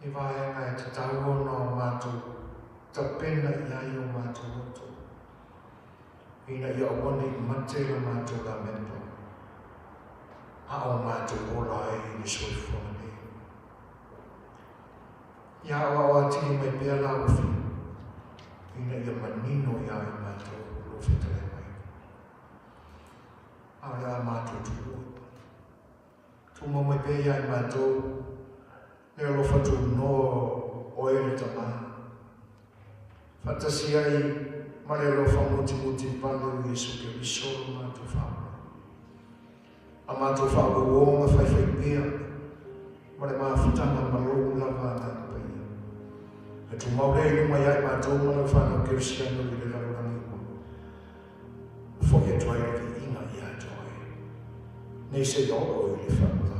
i vaega e tatau ona o matou tapena i ai o matou loto, ina ia aua ne i mate la matou lamepa, a o matou ola ai i le soifuaga nei. Ia aoao atili mai pea lau afio, ina ia manino iā i matou lou fetalai mai. A o le a matou tuua. Tumau mai pea ia i matou le alofa tunoa o oe le Tama, faatasi ai ma le alofa mutimuti vale o Iesu Keriso lo matou Faaola. A matou faaauauoga faifaipea ma le mafutaga ma lou lava Agaga Paia. E tumau lea i luma ia i matou ma lau fanau Kerisiano i le lalolagi uma. Foi atu ai le viiga ia te oe. Nei seia oo i le faavavau.